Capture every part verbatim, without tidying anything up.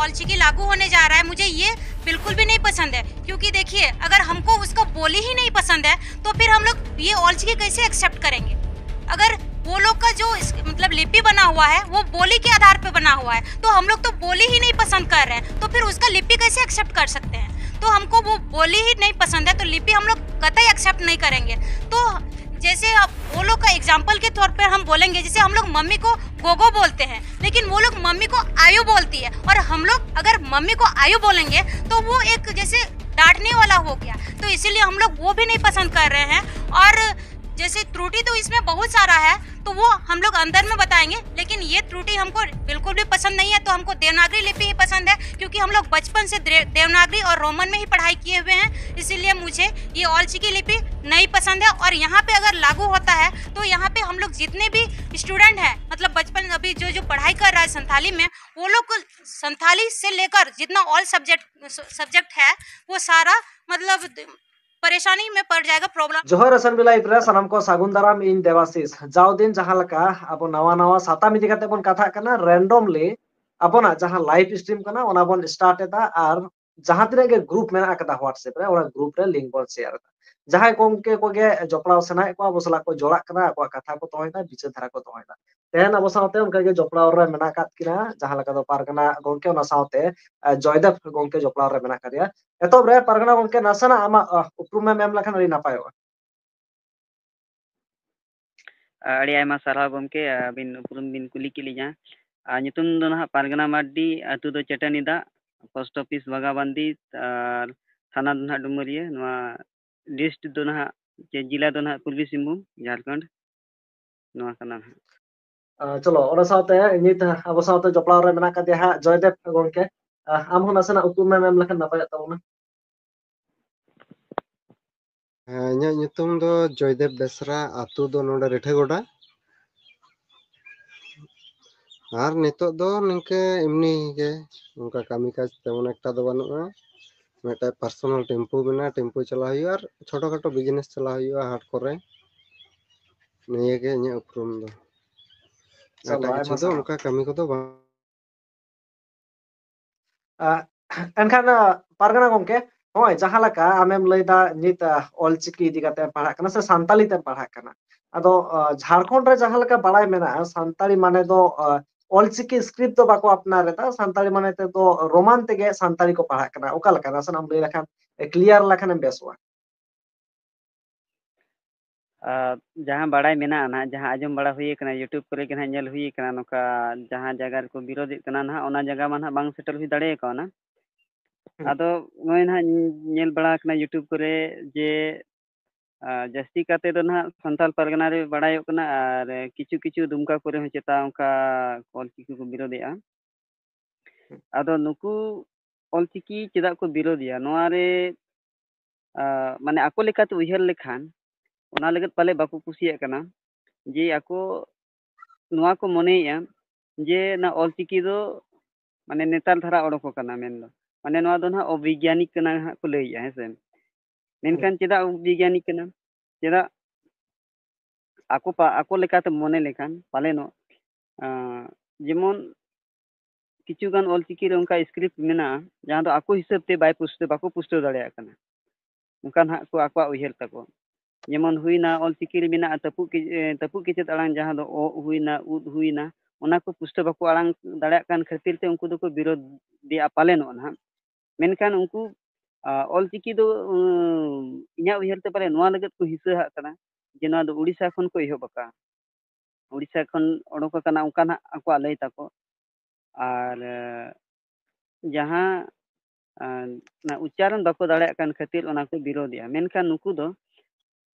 ऑलचिकी लागू होने जा रहा है, मुझे ये बिल्कुल भी नहीं पसंद है। क्योंकि देखिए, अगर हमको उसका बोली ही नहीं पसंद है तो फिर हम लोग ये ऑलचिकी कैसे एक्सेप्ट करेंगे? अगर वो लोग का जो इस, मतलब लिपि बना हुआ है वो बोली के आधार पे बना हुआ है, तो हम लोग तो बोली ही नहीं पसंद कर रहे हैं, तो फिर उसका लिपि कैसे एक्सेप्ट कर सकते हैं? तो हमको वो बोली ही नहीं पसंद है तो लिपि हम लोग कतई एक्सेप्ट नहीं करेंगे। तो जैसे अब वो लोग का एग्जाम्पल के तौर पर हम बोलेंगे, जैसे हम लोग मम्मी को गोगो बोलते हैं, लेकिन वो लोग मम्मी को आयो बोलती है, और हम लोग अगर मम्मी को आयो बोलेंगे तो वो एक जैसे डांटने वाला हो गया। तो इसीलिए हम लोग वो भी नहीं पसंद कर रहे हैं। और जैसे त्रुटि तो इसमें बहुत सारा है, तो वो हम लोग अंदर में बताएंगे, लेकिन ये त्रुटि हमको बिल्कुल भी पसंद नहीं है। तो हमको देवनागरी लिपि ही पसंद है, क्योंकि हम लोग बचपन से द्रे- देवनागरी और रोमन में ही पढ़ाई किए हुए हैं, इसीलिए मुझे ये ऑलचिकी लिपि नहीं पसंद है। और यहाँ पे अगर लागू होता है तो यहाँ पे हम लोग जितने भी स्टूडेंट हैं, मतलब बचपन अभी जो जो पढ़ाई कर रहा है संथाली में, वो लोग को संथाली से लेकर जितना ऑल सब्जेक्ट सब्जेक्ट है, वो सारा मतलब द- परेशानी में पड़ जाएगा, प्रॉब्लम। ᱡᱚᱦᱟᱨ ᱮᱥ ᱮᱱ ᱵᱤ ᱞᱟᱭᱤᱵᱷ ᱨᱮ ᱥᱟᱱᱟᱢ ᱠᱚ ᱥᱟᱹᱜᱩᱱ ᱫᱟᱨᱟᱢ, ᱤᱧ ᱫᱮᱵᱟᱥᱤᱥ᱾ ᱡᱟᱣ ᱫᱤᱱ ᱡᱟᱦᱟᱸ ᱞᱮᱠᱟ ᱟᱵᱚ ᱱᱟᱣᱟ ᱱᱟᱣᱟ ᱥᱟᱛᱟᱢ ᱤᱫᱤ ᱠᱟᱛᱮ ᱵᱚᱱ ᱠᱟᱛᱷᱟᱜ ᱠᱟᱱᱟ, ᱨᱮᱱᱰᱚᱢᱞᱤ ᱟᱵᱚᱱᱟᱜ ᱡᱟᱦᱟᱸ ᱞᱟᱭᱤᱵᱷ ᱥᱴᱨᱤᱢ ᱠᱟᱱᱟ ᱚᱱᱟ ᱵᱚᱱ ᱥᱴᱟᱨᱴ ᱮᱫᱟ, ᱟᱨ ᱡᱟᱦᱟᱸ ᱛᱤᱱᱟᱹᱜ ᱜᱮ ᱜᱨᱩᱯ ᱢᱮᱱᱟᱜ ᱟᱠᱟᱫᱟ WhatsApp ᱨᱮ, ᱚᱱᱟ ᱜᱨᱩᱯ ᱨᱮ ᱞᱤᱝᱠ ᱵᱚᱱ ᱥᱮᱭᱟᱨ ᱮᱫᱟ᱾ ᱡᱟᱦᱟᱸᱭ ᱜᱚᱢᱠᱮ ᱠᱚᱜᱮ ᱡᱚᱯᱲᱟᱣ ᱥᱟᱱᱟᱭᱮᱫ ᱠᱚᱣᱟ, ᱟᱵᱚ ᱥᱟᱞᱟᱜ ᱠᱚ ᱡᱚᱲᱟᱜ ᱠᱟᱱᱟ, ᱟᱠᱚᱣᱟᱜ ᱠᱟᱛᱷᱟ ᱠᱚ ᱫᱚᱦᱚᱭᱮᱫᱟ, ᱵᱤᱪᱟᱹᱨ ᱫᱷᱟᱨᱟ ᱠᱚ ᱫᱚᱦᱚᱭᱮᱫᱟ᱾ ᱛᱮᱦᱮᱧ ᱟᱵᱚ ᱥᱟᱶᱛᱮ ᱚᱱᱠᱟᱜᱮ ᱡᱚᱯᱲᱟᱣ ᱨᱮ ᱢᱮᱱᱟᱜ ᱟᱠᱟᱫ ᱠᱤᱱᱟ, ᱡᱟᱦᱟᱸ ᱞᱮᱠᱟ ᱫᱚ ᱯᱟᱨᱜᱟᱱᱟ ᱜᱚᱢᱠᱮ, ᱚᱱᱟ ᱥᱟᱶᱛᱮ ᱟᱨ ᱡᱚᱭᱫᱮᱵ ᱜᱚᱢᱠᱮ ᱡᱚᱯᱲᱟᱣ ᱨᱮ ᱢᱮᱱᱟᱜ ᱟᱠᱟᱫᱮᱭᱟ᱾ ᱮᱛᱚᱦᱚᱵ ᱨᱮ ᱯᱟᱨᱜᱟᱱᱟ ᱜᱚᱢᱠᱮ ᱱᱟᱥᱮᱱᱟᱜ ᱟᱢᱟᱜ ᱟᱨ ᱩᱯᱨᱩᱢ ᱮᱢ ᱮᱢ ᱞᱮᱠᱷᱟᱱ ᱟᱹᱰᱤ ᱱᱟᱯᱟᱭᱚᱜᱼᱟ᱾ ᱟᱹᱰᱤ ᱟᱭᱢᱟ ᱥᱟᱨᱦᱟᱣ ᱜᱚᱢᱠᱮ, ᱟᱹᱵᱤᱱ ᱩᱯᱨᱩᱢ ᱵᱤᱱ ᱠᱩᱞᱤ ᱠᱮᱫ ᱞᱤᱧᱟ᱾ ᱟᱨ ᱧᱩᱛᱩᱢ ᱫᱚ ᱱᱟᱦᱟᱜ ᱯᱟᱨᱜᱟᱱᱟ ᱢᱟᱨᱰᱤ, ᱟᱹᱛᱩ ᱫᱚ ᱪᱟᱹᱴᱟᱹᱱᱤ ᱫᱟᱜ, ᱯᱳᱥᱴ ᱚᱯᱷᱤᱥ ᱵᱟᱜᱟᱵᱟᱱᱫᱤ, ᱟᱨ ᱛᱷᱟᱱᱟ ᱫᱚ ᱱᱟᱦᱟᱜ ᱰᱩᱢᱩᱨᱤᱭᱟᱹ, ᱱᱚᱣᱟ ᱰᱤᱥᱴ ᱫᱚ ᱱᱟᱦᱟᱜ, ᱪᱮ ᱡᱮᱞᱟ ᱫᱚ ᱱᱟᱦᱟᱜ ᱯᱩᱨᱵᱤ ᱥᱤᱝᱵᱷᱩᱢ, ᱡᱷᱟᱲᱠᱷᱚᱸᱰ, ᱱᱚᱣᱟ ᱠᱟᱱᱟ ᱱᱟᱦᱟᱜ᱾ ᱟᱨ ᱪᱚᱞᱚ, ᱚᱱᱟ ᱥᱟᱶᱛᱮ ᱱᱤᱛ ᱟᱵᱚ ᱥᱟᱶᱛᱮ ᱡᱚᱯᱲᱟᱣ ᱨᱮ ᱢᱮᱱᱟᱜ ᱟᱠᱟᱫᱮᱭᱟ ᱦᱟᱸᱜ ᱡᱚᱭᱫᱮᱵ ᱜᱚᱢᱠᱮ᱾ ᱟᱨ ᱟᱢ ᱦᱚᱸ ᱱᱟᱥᱮᱱᱟᱜ ᱩᱯᱨᱩᱢ ᱮᱢ ᱮᱢ ᱞᱮᱠᱷᱟᱱ ᱱᱟᱯᱟᱭᱚᱜ ᱛᱟᱵᱚᱱᱟ᱾ ᱦᱮᱸ, ᱤᱧᱟᱹᱜ ᱧᱩᱛᱩᱢ ᱫᱚ ᱡᱚᱭᱫᱮᱵ ᱵᱮᱥᱨᱟ, ᱟᱹᱛᱩ ᱫᱚ ᱱᱚᱰᱮ ᱨᱤᱴᱷᱟᱹᱜᱚᱰᱟ᱾ ᱟᱨ ᱱᱤᱛᱚᱜ ᱫᱚ ᱱᱤᱝᱠᱟᱹ ᱮᱢᱱᱤ ᱜᱮ, ᱚᱱᱠᱟ ᱠᱟᱹᱢᱤ ᱠᱟᱡᱽ ᱛᱮᱢᱚᱱ ᱮᱠᱴᱟ ᱫᱚ ᱵᱟᱹᱱᱩᱜᱼᱟ᱾ ᱢᱤᱫᱴᱮᱡ ᱯᱟᱨᱥᱚᱱᱟᱞ ᱴᱮᱢᱯᱩ ᱢᱮᱱᱟᱜᱼᱟ, ᱴᱮᱢᱯᱩ ᱪᱟᱞᱟᱣ ᱦᱩᱭᱩᱜᱼᱟ ᱟᱨ ᱪᱷᱳᱴᱳ ᱠᱷᱟᱴᱳ ᱵᱤᱡᱽᱱᱮᱥ ᱪᱟᱞᱟᱣ ᱦᱩᱭᱩᱜᱼᱟ ᱦᱟᱴ ᱠᱚᱨᱮ᱾ ᱱᱤᱭᱟᱹ ᱜᱮ ᱤᱧᱟᱹᱜ ᱩᱯᱨᱩᱢ ᱫᱚ᱾ ᱪᱚᱞᱚ, ᱮᱴᱟᱜ ᱟᱭᱢᱟ ᱠᱤᱪᱷᱩ ᱫᱚ ᱥᱟᱨᱦᱟᱣ᱾ ᱚᱱᱠᱟ ᱠᱟᱹᱢᱤ ᱠᱚᱫᱚ ᱵᱟᱝ᱾ ᱟᱸ, ᱮᱱᱠᱷᱟᱱ, ᱟᱸ, ᱯᱟᱨᱜᱟᱱᱟ ᱜᱚᱢᱠᱮ, ᱱᱚᱜᱼᱚᱭ ᱡᱟᱦᱟᱸ ᱞᱮᱠᱟ ᱟᱢᱮᱢ ᱞᱟᱹᱭᱫᱟ ᱱᱤᱛ, ᱟᱸ, ᱚᱞᱪᱤᱠᱤ ᱤᱫᱤ ᱠᱟᱛᱮ ᱮᱢ ᱯᱟᱲᱦᱟᱜ ᱠᱟᱱᱟ ᱥᱮ ᱥᱟᱱᱛᱟᱞᱤ ᱛᱮᱢ ᱯᱟᱲᱦᱟᱜ ᱠᱟᱱᱟ, ᱟᱫᱚ, ᱟᱸ, ᱡᱷᱟᱲᱠᱷᱚᱸᱰ ᱨᱮ ᱡᱟᱦᱟᱸ ᱞᱮᱠᱟ ᱵᱟᱲᱟᱭ ᱢᱮᱱᱟᱜᱼᱟ, ᱥᱟᱱᱛᱟᱲᱤ ᱢᱟᱱᱮ ᱫᱚ, ᱟᱸ, ᱚᱞᱪᱤᱠᱤ ᱥᱠᱨᱤᱯᱴ ᱫᱚ ᱵᱟᱠᱚ ᱟᱯᱱᱟᱨ ᱮᱫᱟ, ᱥᱟᱱᱛᱟᱲᱤ ᱢᱟᱱᱮ ᱛᱮᱫᱚ ᱨᱳᱢᱟᱱ ᱛᱮᱜᱮ ᱥᱟᱱᱛᱟᱲᱤ ᱠᱚ ᱯᱟᱲᱦᱟᱜ ᱠᱟᱱᱟ᱾ ᱚᱠᱟ ᱞᱮᱠᱟ? ᱱᱟᱥᱮᱱᱟᱜ ᱮᱢ ᱞᱟᱹᱭ ᱞᱮᱠᱷᱟᱱ, ᱮ, ᱠᱞᱤᱭᱟᱨ ᱞᱮᱠᱷᱟᱱᱮᱢ ᱵᱮᱥᱚᱜᱼᱟ᱾ ᱟᱨ ᱡᱟᱦᱟᱸ ᱵᱟᱲᱟᱭ ᱢᱮᱱᱟᱜᱼᱟ ᱱᱟᱦᱟᱜ, ᱡᱟᱦᱟᱸ ᱟᱸᱡᱚᱢ ᱵᱟᱲᱟ ᱦᱩᱭ ᱟᱠᱟᱱᱟ, YouTube ᱠᱚᱨᱮ ᱜᱮ ᱱᱟᱦᱟᱜ ᱧᱮᱞ ᱦᱩᱭ ᱟᱠᱟᱱᱟ, ᱱᱚᱝᱠᱟ ᱡᱟᱦᱟᱸ ᱡᱟᱭᱜᱟ ᱨᱮᱠᱚ ᱵᱤᱨᱳᱫᱮᱫ ᱠᱟᱱᱟ ᱱᱟᱦᱟᱜ, ᱚᱱᱟ ᱡᱟᱭᱜᱟ ᱢᱟ ᱱᱟᱦᱟᱜ ᱵᱟᱝ ᱥᱮᱴᱮᱨ ᱦᱩᱭ ᱫᱟᱲᱮ ᱠᱟᱣᱱᱟ᱾ ᱦᱩᱸ᱾ ᱟᱫᱚ ᱱᱚᱜᱼᱚᱭ ᱱᱟᱦᱟᱜ ᱧᱮᱞ ᱵᱟᱲᱟ ᱟᱠᱟᱱᱟ YouTube ᱠᱚᱨᱮ ᱡᱮ, ᱟᱨ ᱡᱟᱹᱥᱛᱤ ᱠᱟᱛᱮ ᱫᱚ ᱱᱟᱦᱟᱜ ᱥᱟᱱᱛᱟᱲ ᱯᱟᱨᱜᱟᱱᱟ ᱨᱮ ᱵᱟᱲᱟᱭᱚᱜ ᱠᱟᱱᱟ, ᱟᱨ ᱠᱤᱪᱷᱩ ᱠᱤᱪᱷᱩ ᱫᱩᱢᱠᱟ ᱠᱚᱨᱮ ᱦᱚᱸ ᱪᱮᱛᱟ ᱚᱱᱠᱟ ᱚᱞᱪᱤᱠᱤ ᱠᱚ ᱵᱤᱨᱳᱫᱮᱜᱼᱟ᱾ ᱦᱩᱸ᱾ ᱟᱫᱚ ᱱᱩᱠᱩ ᱚᱞᱪᱤᱠᱤ ᱪᱮᱫᱟᱜ ᱠᱚ ᱵᱤᱨᱳᱫᱮᱜᱼᱟ? ᱱᱚᱣᱟ ᱨᱮ, ᱟ, ᱢᱟᱱᱮ ᱟᱠᱚ ᱞᱮᱠᱟᱛᱮ ᱩᱭᱦᱟᱹᱨ ᱞᱮᱠᱷᱟᱱ, ᱚᱱᱟ ᱞᱟᱹᱜᱤᱫ ᱯᱟᱞᱮ ᱵᱟᱠᱚ ᱠᱩᱥᱤᱭᱟᱜ ᱠᱟᱱᱟ ᱡᱮ ᱟᱠᱚ ᱱᱚᱣᱟ ᱠᱚ ᱢᱚᱱᱮᱭᱮᱜᱼᱟ ᱡᱮ ᱚᱱᱟ ᱚᱞᱪᱤᱠᱤ ᱫᱚ ᱢᱟᱱᱮ ᱱᱮᱛᱟᱨ ᱫᱷᱟᱨᱟ ᱚᱰᱚᱠ ᱟᱠᱟᱱᱟ ᱢᱮᱱᱫᱚ᱾ ᱢᱟᱱᱮ ᱱᱚᱣᱟ ᱫᱚ ᱱᱟᱦᱟᱜ ᱚᱵᱤᱜᱽᱜᱟᱱᱤᱠ ᱠᱟᱱᱟ ᱦᱟᱸᱜ ᱠᱚ ᱞᱟᱹᱭᱮᱜᱼᱟ, ᱦᱮᱸ ᱥᱮ? ᱦᱩᱸ᱾ ᱢᱮᱱᱠᱷᱟᱱ ᱪᱮᱫᱟᱜ ᱚᱵᱤᱜᱽᱜᱟᱱᱤᱠ ᱠᱟᱱᱟ? ᱪᱮᱫᱟᱜ ᱟᱠᱚ ᱯᱟ-, ᱟᱠᱚ ᱞᱮᱠᱟᱛᱮ ᱢᱚᱱᱮ ᱞᱮᱠᱷᱟᱱ ᱯᱟᱞᱮᱱᱚᱜ, ᱟᱸ, ᱡᱮᱢᱚᱱ ᱠᱤᱪᱷᱩ ᱜᱟᱱ ᱚᱞᱪᱤᱠᱤ ᱨᱮ ᱚᱱᱠᱟ ᱥᱠᱨᱤᱯᱴ ᱢᱮᱱᱟᱜᱼᱟ, ᱡᱟᱦᱟᱸ ᱫᱚ ᱟᱠᱚ ᱦᱤᱥᱟᱹᱵ ᱛᱮ ᱵᱟᱭ ᱯᱩᱥᱴᱟᱹᱣ, ᱵᱟᱠᱚ ᱯᱩᱥᱴᱟᱹᱣ ᱫᱟᱲᱮᱭᱟᱜ ᱠᱟᱱᱟ᱾ ᱚᱱᱠᱟ ᱱᱟᱦᱟᱜ ᱠᱚ ᱟᱠᱚᱣᱟᱜ ᱩᱭᱦᱟᱹᱨ ᱛᱟᱠᱚ᱾ ᱡᱮᱢᱚᱱ ᱦᱩᱭᱱᱟ, ᱚᱞᱪᱤᱠᱤ ᱨᱮ ᱢᱮᱱᱟᱜᱼᱟ ᱛᱟᱹᱯᱩᱜ ᱠᱮ-, ᱮ, ᱛᱟᱹᱯᱩᱜ ᱠᱮᱪᱮᱫ ᱟᱲᱟᱝ, ᱡᱟᱦᱟᱸ ᱫᱚ ᱚᱜ ᱦᱩᱭᱱᱟ, ᱩᱫ ᱦᱩᱭᱱᱟ, ᱚᱱᱟ ᱠᱚ ᱯᱩᱥᱴᱟᱹᱣ ᱵᱟᱠᱚ ᱟᱲᱟᱝ ᱫᱟᱲᱮᱭᱟᱜ ᱠᱟᱱ ᱠᱷᱟᱹᱛᱤᱨ ᱛᱮ ᱩᱱᱠᱩ ᱫᱚᱠᱚ ᱵᱤᱨᱳᱫᱷᱤᱭᱟ ᱯᱟᱞᱮᱱᱚᱜ ᱱᱟᱦᱟᱜ᱾ ᱢᱮᱱᱠᱷᱟᱱ ᱩᱱᱠᱩ, ᱟ, ᱚᱞᱪᱤᱠᱤ ᱫᱚ, ᱩᱸ, ᱤᱧᱟᱹᱜ ᱩᱭᱦᱟᱹᱨ ᱛᱮ ᱯᱟᱞᱮ ᱱᱚᱣᱟ ᱞᱟᱹᱜᱤᱫ ᱠᱚ ᱦᱤᱸᱥᱟᱹ ᱦᱟᱜ ᱠᱟᱱᱟ ᱡᱮ ᱱᱚᱣᱟ ᱫᱚ ᱩᱲᱤᱥᱥᱟ ᱠᱷᱚᱱ ᱠᱚ ᱮᱦᱚᱵ ᱟᱠᱟᱫᱼᱟ᱾ ᱩᱲᱤᱥᱥᱟ ᱠᱷᱚᱱ ᱚᱰᱚᱠ ᱟᱠᱟᱱᱟ, ᱚᱱᱠᱟ ᱱᱟᱜ ᱟᱠᱚᱣᱟᱜ ᱞᱟᱹᱭ ᱛᱟᱠᱚ᱾ ᱟᱨ, ᱮ, ᱡᱟᱦᱟᱸ, ᱮ, ᱚᱱᱟ ᱩᱪᱪᱟᱨᱚᱱ ᱵᱟᱠᱚ ᱫᱟᱲᱮᱭᱟᱜ ᱠᱟᱱ ᱠᱷᱟᱹᱛᱤᱨ ᱚᱱᱟ ᱠᱚ ᱵᱤᱨᱳᱫᱮᱜᱼᱟ᱾ ᱢᱮᱱᱠᱷᱟᱱ ᱱᱩᱠᱩ ᱫᱚ,